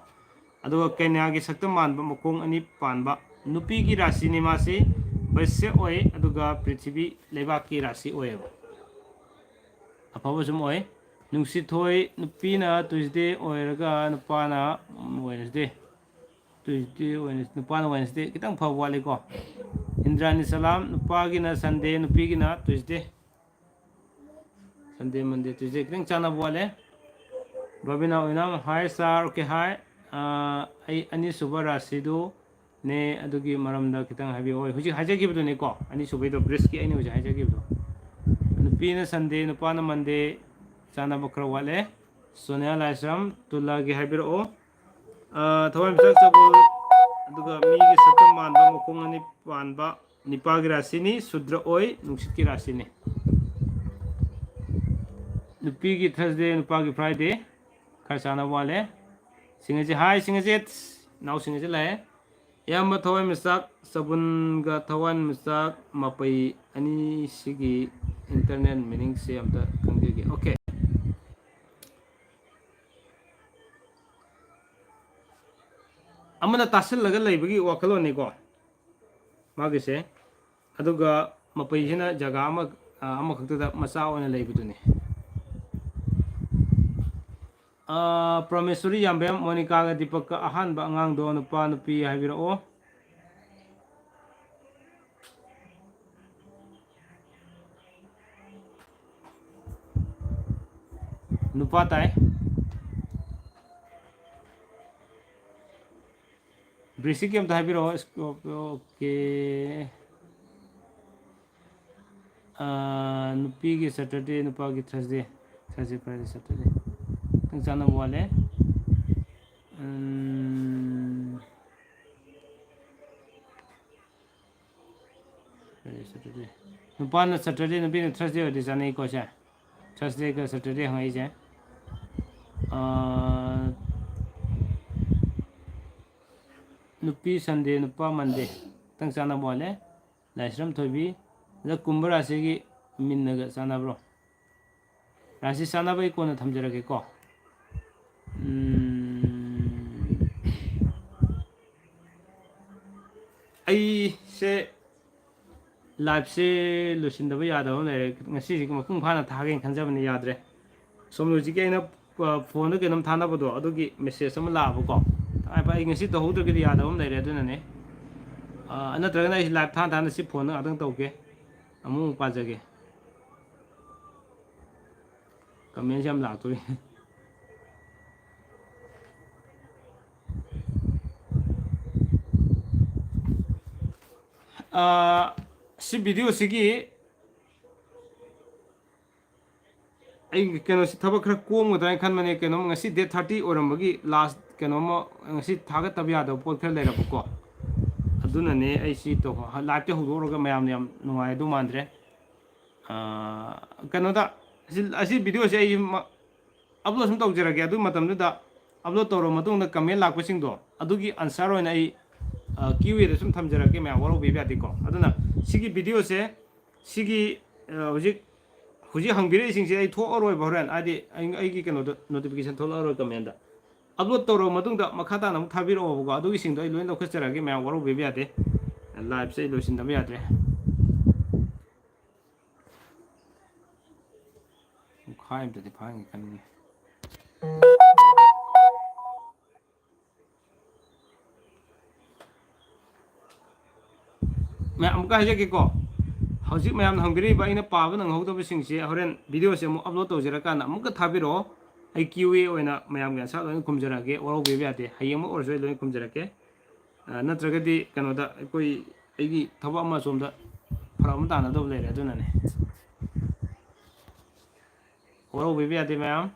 ꯑꯗꯨꯒ ꯀꯩꯅꯥꯒꯤ ꯁꯛꯇꯝ ꯃꯥꯟꯕ, ꯃꯈꯣꯡ ꯑꯅꯤ ꯄꯥꯟꯕ꯫ ꯅꯨꯄꯤꯒꯤ ꯔꯥꯁꯤꯅꯤ ꯃꯥꯁꯤ, ꯕꯩꯁ꯭ꯌ ꯑꯣꯏ, ꯑꯗꯨꯒ ꯄ꯭ꯔꯤꯊꯤꯕꯤ ꯂꯩꯕꯥꯛꯀꯤ ꯔꯥꯁꯤ ꯑꯣꯏꯌꯦꯕ꯫ ꯑꯐꯕ ꯁꯨꯝ ꯑꯣꯏ꯫ ꯅꯨꯡꯁꯤꯊꯣꯏ, ꯅꯨꯄꯤꯅ ꯇ꯭ꯌꯨꯁꯗꯦ ꯑꯣꯏꯔꯒ ꯅꯨꯄꯥꯅ ꯋꯦꯅꯁꯗꯦ꯫ ꯇ꯭ꯌꯨꯁꯗꯦ, ꯋꯦꯅꯁ-, ꯅꯨꯄꯥꯅ ꯋꯦꯅꯁꯗꯦ꯫ ꯈꯤꯇꯪ ꯐꯕ ꯋꯥꯠꯂꯤꯀꯣ꯫ ꯏꯟꯗ꯭ꯔꯥꯅꯤ ꯁꯂꯥꯝ, ꯅꯨꯄꯥꯒꯤꯅ ꯁꯟꯗꯦ, ꯅꯨꯄꯤꯒꯤꯅ ꯇ꯭ꯌꯨꯁꯗꯦ꯫ ꯁꯟꯗꯦ, ꯃꯟꯗꯦ, ꯇ꯭ꯌꯨꯁꯗꯦ ꯈꯤꯇꯪ ꯆꯥꯟꯅꯕ ꯋꯥꯠꯂꯦ꯫ ꯔꯣꯕꯤꯅꯥ ꯑꯣꯏꯅꯥꯝ, ꯍꯥꯏ ꯁꯥꯔ, ꯑꯣꯀꯦ, ꯍꯥꯏ꯫ ꯑꯥ, ꯑꯩ ꯑꯅꯤꯁꯨꯕ ꯔꯥꯁꯤꯗꯨ ꯅꯦ, ꯑꯗꯨꯒꯤ ꯃꯔꯝꯗ ꯈꯤꯇꯪ ꯍꯥꯏꯕꯤꯌꯨ꯫ ꯍꯣꯏ, ꯍꯧꯖꯤꯛ ꯍꯥꯏꯖꯈꯤꯕꯗꯨꯅꯤꯀꯣ, ꯑꯅꯤꯁꯨꯕꯩꯗꯣ, ꯕ꯭ꯔꯤꯖꯀꯤ ꯑꯩꯅ ꯍꯧꯖꯤꯛ ꯍꯥꯏꯖꯈꯤꯕꯗꯣ꯫ ꯅꯨꯄꯤꯅ ꯁꯟꯗꯦ, ꯅꯨꯄꯥꯅ ꯃꯟꯗꯦ, ꯆꯥꯟꯅꯕ ꯈꯔ ꯋꯥꯠꯂꯦ꯫ ꯁꯣꯅꯤꯌꯥ ꯂꯥꯏꯁ꯭ꯔꯝ, ꯇꯨꯂꯥꯒꯤ ꯍꯥꯏꯕꯤꯔꯛꯑꯣ꯫ ꯑꯥ, ꯊꯋꯥꯟꯃꯤꯆꯥꯛ ꯆꯕꯨꯜ, ꯑꯗꯨꯒ ꯃꯤꯒꯤ ꯁꯛꯇꯝ ꯃꯥꯟꯕ, ꯃꯈꯣꯡ ꯑꯅꯤ ꯄꯥꯟꯕ, ꯅꯤꯄꯥꯒꯤ ꯔꯥꯁꯤꯅꯤ, ꯁꯨꯗ꯭ꯔ ꯑꯣꯏ, ꯅꯨꯡꯁꯤꯠꯀꯤ ꯔꯥꯁꯤꯅꯤ꯫ ꯅꯨꯄꯤꯒꯤ ꯊꯔꯁꯗꯦ, ꯅꯨꯄꯥꯒꯤ ꯐ꯭ꯔꯥꯏꯗꯦ, ꯈꯔ ꯆꯥꯟꯅꯕ ꯋꯥꯠꯂꯦ꯫ ꯁꯤꯡꯉꯖꯤꯠ, ꯍꯥꯏ ꯁꯤꯡꯉꯖꯤꯠ, ꯏꯅꯥꯎ ꯁꯤꯡꯉꯖꯤꯠ ꯂꯥꯛꯑꯦ꯫ ꯏꯌꯥꯝꯕ ꯊꯋꯥꯟꯃꯤꯆꯥꯛ ꯆꯕꯨꯟꯒ ꯊꯋꯥꯟꯃꯤꯆꯥꯛ ꯃꯄꯩ ꯑꯅꯤꯁꯤꯒꯤ internal meaningꯁꯦ ꯑꯝꯇ ꯈꯪꯖꯒꯦ꯫ ꯑꯣꯀꯦ꯫ ꯑꯃꯅ ꯇꯥꯁꯤꯜꯂꯒ ꯂꯩꯕꯒꯤ ꯋꯥꯈꯜꯂꯣꯟꯅꯤꯀꯣ ꯃꯥꯒꯤꯁꯦ, ꯑꯗꯨꯒ ꯃꯄꯩꯁꯤꯅ ꯖꯒꯥ ꯑꯃ, ꯑ, ꯑꯃꯈꯛꯇꯗ ꯃꯆꯥ ꯑꯣꯏꯅ ꯂꯩꯕꯗꯨꯅꯤ꯫ ꯑ, ꯄ꯭ꯔꯃꯦꯁꯣꯔꯤ ꯌꯥꯝꯕꯦꯝ, ꯃꯣꯅꯤꯀꯥꯒ ꯗꯤꯄꯛꯀ ꯑꯍꯥꯟꯕ ꯑꯉꯥꯡꯗꯣ ꯅꯨꯄꯥ ꯅꯨꯄꯤ ꯍꯥꯏꯕꯤꯔꯛꯑꯣ꯫ ꯅꯨꯄꯥ ꯇꯥꯏ꯫ ꯕ꯭ꯔꯤꯁꯤꯛꯀꯤ ꯑꯝꯇ ꯍꯥꯏꯕꯤꯔꯛꯑꯣ꯫ ꯑꯣꯀꯦ꯫ ꯑꯥ, ꯅꯨꯄꯤꯒꯤ ꯁꯦꯇꯔꯗꯦ, ꯅꯨꯄꯥꯒꯤ ꯊꯔꯁꯗꯦ꯫ ꯊꯔꯁꯗꯦ, ꯐ꯭ꯔꯥꯏꯗꯦ, ꯁꯦꯇꯔꯗꯦ꯫ ꯈꯤꯇꯪ ꯆꯥꯟꯅꯕ ꯋꯥꯠꯂꯦ꯫ ꯎꯝ, ꯐ꯭ꯔꯥꯏꯗꯦ, ꯁꯦꯇꯔꯗꯦ꯫ ꯅꯨꯄꯥꯅ ꯁꯦꯇꯔꯗꯦ, ꯅꯨꯄꯤꯅ ꯊꯔꯁꯗꯦ ꯑꯣꯏꯔꯗꯤ ꯆꯥꯅꯩꯀꯣ ꯁꯦ? ꯊꯔꯁꯗꯦꯒ ꯁꯦꯇꯔꯗꯦ ꯍꯪꯉꯛꯏꯁꯦ꯫ ꯑꯥ, ꯅꯨꯄꯤ ꯁꯟꯗꯦ, ꯅꯨꯄꯥ ꯃꯟꯗꯦ꯫ ꯈꯤꯇꯪ ꯆꯥꯟꯅꯕ ꯋꯥꯠꯂꯦ꯫ ꯂꯥꯏꯁ꯭ꯔꯝ ꯊꯣꯏꯕꯤ꯫ ꯑꯗ ꯀꯨꯝꯕ ꯔꯥꯁꯤꯒꯤ ꯃꯤꯟꯅꯒ ꯆꯥꯟꯅꯕ꯭ꯔꯣ? ꯔꯥꯁꯤ ꯆꯥꯟꯅꯕ ꯑꯩ ꯀꯣꯟꯅ ꯊꯝꯖꯔꯒꯦꯀꯣ꯫ ꯎꯝ, ꯑꯩꯁꯦ ꯂꯥꯏꯐꯁꯦ ꯂꯣꯏꯁꯤꯟꯗꯕ ꯌꯥꯗꯕ ꯑꯃ ꯂꯩꯔꯦ꯫ ꯉꯁꯤꯁꯦ ꯃꯄꯨꯡ ꯐꯥꯅ ꯊꯥꯒꯦꯅ ꯈꯟꯖꯕꯅꯤ, ꯌꯥꯗ꯭ꯔꯦ꯫ ꯁꯣꯝꯅ ꯍꯧꯖꯤꯛꯀꯤ ꯑꯩꯅ, ꯑ, ꯐꯣꯟꯗ ꯀꯩꯅꯣꯝ ꯊꯥꯅꯕꯗꯣ, ꯑꯗꯨꯒꯤ ꯃꯦꯁꯦꯖ ꯑꯃ ꯂꯥꯛꯑꯕꯀꯣ꯫ ꯇꯉꯥꯏ ꯐ-, ꯑꯩ ꯉꯁꯤ ꯇꯧꯍꯧꯗ꯭ꯔꯒꯗꯤ ꯌꯥꯗꯕ ꯑꯃ ꯂꯩꯔꯦ, ꯑꯗꯨꯅꯅꯦ꯫ ꯑ, ꯅꯠꯇ꯭ꯔꯒꯅ ꯑꯩ ꯂꯥꯏꯚ ꯊꯥ ꯊꯥꯅ ꯁꯤ ꯐꯣꯟꯗ ꯉꯥꯛꯇꯪ ꯇꯧꯒꯦ꯫ ꯑꯃꯨꯛ ꯑꯃꯨꯛ ꯄꯥꯖꯒꯦ꯫ ꯀꯃꯦꯟꯁꯦ ꯌꯥꯝ ꯂꯥꯛꯇꯣꯔꯤ꯫ ꯑ, ꯁꯤ ꯚꯤꯗꯤꯑꯣꯁꯤꯒꯤ ꯑꯩ ꯀꯩꯅꯣꯁꯤ ꯊꯕꯛ ꯈꯔ ꯀꯣꯝꯒꯗ꯭ꯔꯥ ꯍꯥꯏꯅ ꯈꯟꯕꯅꯦ꯫ ꯀꯩꯅꯣꯝ ꯉꯁꯤ date thirty ꯑꯣꯏꯔꯝꯕꯒꯤ last ꯀꯩꯅꯣꯝꯃ ꯉꯁꯤ ꯊꯥꯒꯠꯇꯕ ꯌꯥꯗꯕ ꯄꯣꯠ ꯈꯔ ꯂꯩꯔꯕꯀꯣ꯫ ꯑꯗꯨꯅꯅꯦ ꯑꯩ ꯁꯤ ꯇꯧ-, ꯂꯥꯏꯚꯇꯤ ꯍꯧꯗꯣꯛꯎꯔꯒ ꯃꯌꯥꯝꯅ ꯌꯥꯝ ꯅꯨꯡꯉꯥꯏꯗꯧ ꯃꯥꯟꯗ꯭ꯔꯦ꯫ ꯑ, ꯀꯩꯅꯣꯗ, ꯑꯁꯤ, ꯑꯁꯤ ꯚꯤꯗꯤꯑꯣꯁꯦ ꯑꯩ ꯃ-, upload ꯁꯨꯝ ꯇꯧꯖꯔꯒꯦ꯫ ꯑꯗꯨ ꯃꯇꯝꯗꯨꯗ upload ꯇꯧꯔꯕ ꯃꯇꯨꯡꯗ comment ꯂꯥꯛꯄꯁꯤꯡꯗꯣ, ꯑꯗꯨꯒꯤ answer ꯑꯣꯏꯅ ꯑꯩ, ꯑ, Q and A ꯗ ꯁꯨꯝ ꯊꯝꯖꯔꯛꯀꯦ꯫ ꯃꯌꯥꯝ ꯋꯥꯔꯧꯕꯤꯕ ꯌꯥꯗꯦꯀꯣ꯫ ꯑꯗꯨꯅ ꯁꯤꯒꯤ ꯚꯤꯗꯤꯑꯣꯁꯦ, ꯁꯤꯒꯤ, ꯑ, ꯍꯧꯖꯤꯛ, ꯍꯧꯖꯤꯛ ꯍꯪꯕꯤꯔꯛꯏꯁꯤꯡꯁꯦ ꯑꯩ ꯊꯣꯛꯑꯔꯣꯏꯕ ꯍꯣꯔꯦꯟ, ꯍꯥꯏꯗꯤ ꯑꯩ, ꯑꯩꯒꯤ ꯀꯩꯅꯣꯗ notification ꯊꯣꯛꯂꯛꯑꯔꯣꯏ comment ꯗ꯫ Upload ꯇꯧꯔꯕ ꯃꯇꯨꯡꯗ ꯃꯈꯥ ꯇꯥꯅ ꯑꯃꯨꯛ ꯊꯥꯕꯤꯔꯛꯑꯣꯕꯀꯣ꯫ ꯑꯗꯨꯒꯤꯁꯤꯡꯗꯣ ꯑꯩ ꯂꯣꯏ ꯂꯧꯈꯠꯆꯔꯛꯑꯒꯦ꯫ ꯃꯌꯥꯝ ꯋꯥꯔꯧꯕꯤꯕ ꯌꯥꯗꯦ꯫ ꯂꯥꯏꯚꯁꯦ ꯑꯩ ꯂꯣꯏꯁꯤꯟꯗꯕ ꯌꯥꯗ꯭ꯔꯦ꯫ ꯄꯨꯡꯈꯥꯏ ꯑꯝꯇꯗꯤ ꯐꯥꯍꯟꯒꯦ ꯈꯟꯕꯅꯤ꯫ ꯃꯌꯥꯝ ꯑꯃꯨꯛꯀ ꯍꯥꯏꯖꯒꯦꯀꯣ, ꯍꯧꯖꯤꯛ ꯃꯌꯥꯝꯅ ꯍꯪꯕꯤꯔꯛꯏꯕ ꯑꯩꯅ ꯄꯥꯕ ꯅꯪꯍꯧꯗꯕꯁꯤꯡꯁꯦ ꯍꯣꯔꯦꯟ ꯚꯤꯗꯤꯑꯣꯁꯦ ꯑꯃꯨꯛ upload ꯇꯧꯖꯔꯀꯥꯟꯗ ꯑꯃꯨꯛꯀ ꯊꯥꯕꯤꯔꯛꯑꯣ꯫ ꯑꯩ Q and A ꯑꯣꯏꯅ ꯃꯌꯥꯝꯒꯤ answer ꯂꯣꯏꯅ ꯈꯨꯝꯖꯔꯛꯑꯒꯦ, ꯋꯥꯔꯧꯕꯤꯕ ꯌꯥꯗꯦ꯫ ꯍꯌꯦꯡꯃꯛ ꯑꯣꯏꯔꯁꯨ ꯑꯩ ꯂꯣꯏꯅ ꯈꯨꯝꯖꯔꯛꯀꯦ꯫ ꯑ, ꯅꯠꯇ꯭ꯔꯒꯗꯤ ꯀꯩꯅꯣꯗ ꯑꯩꯈꯣꯏ, ꯑꯩꯒꯤ ꯊꯕꯛ ꯑꯃ ꯁꯣꯝꯗ ꯐꯔꯛ ꯑꯃ ꯇꯥꯅꯗꯧꯕ ꯂꯩꯔꯦ, ꯑꯗꯨꯅꯅꯦ꯫ ꯋꯥꯔꯧꯕꯤꯕ ꯌꯥꯗꯦ ꯃꯌꯥꯝ꯫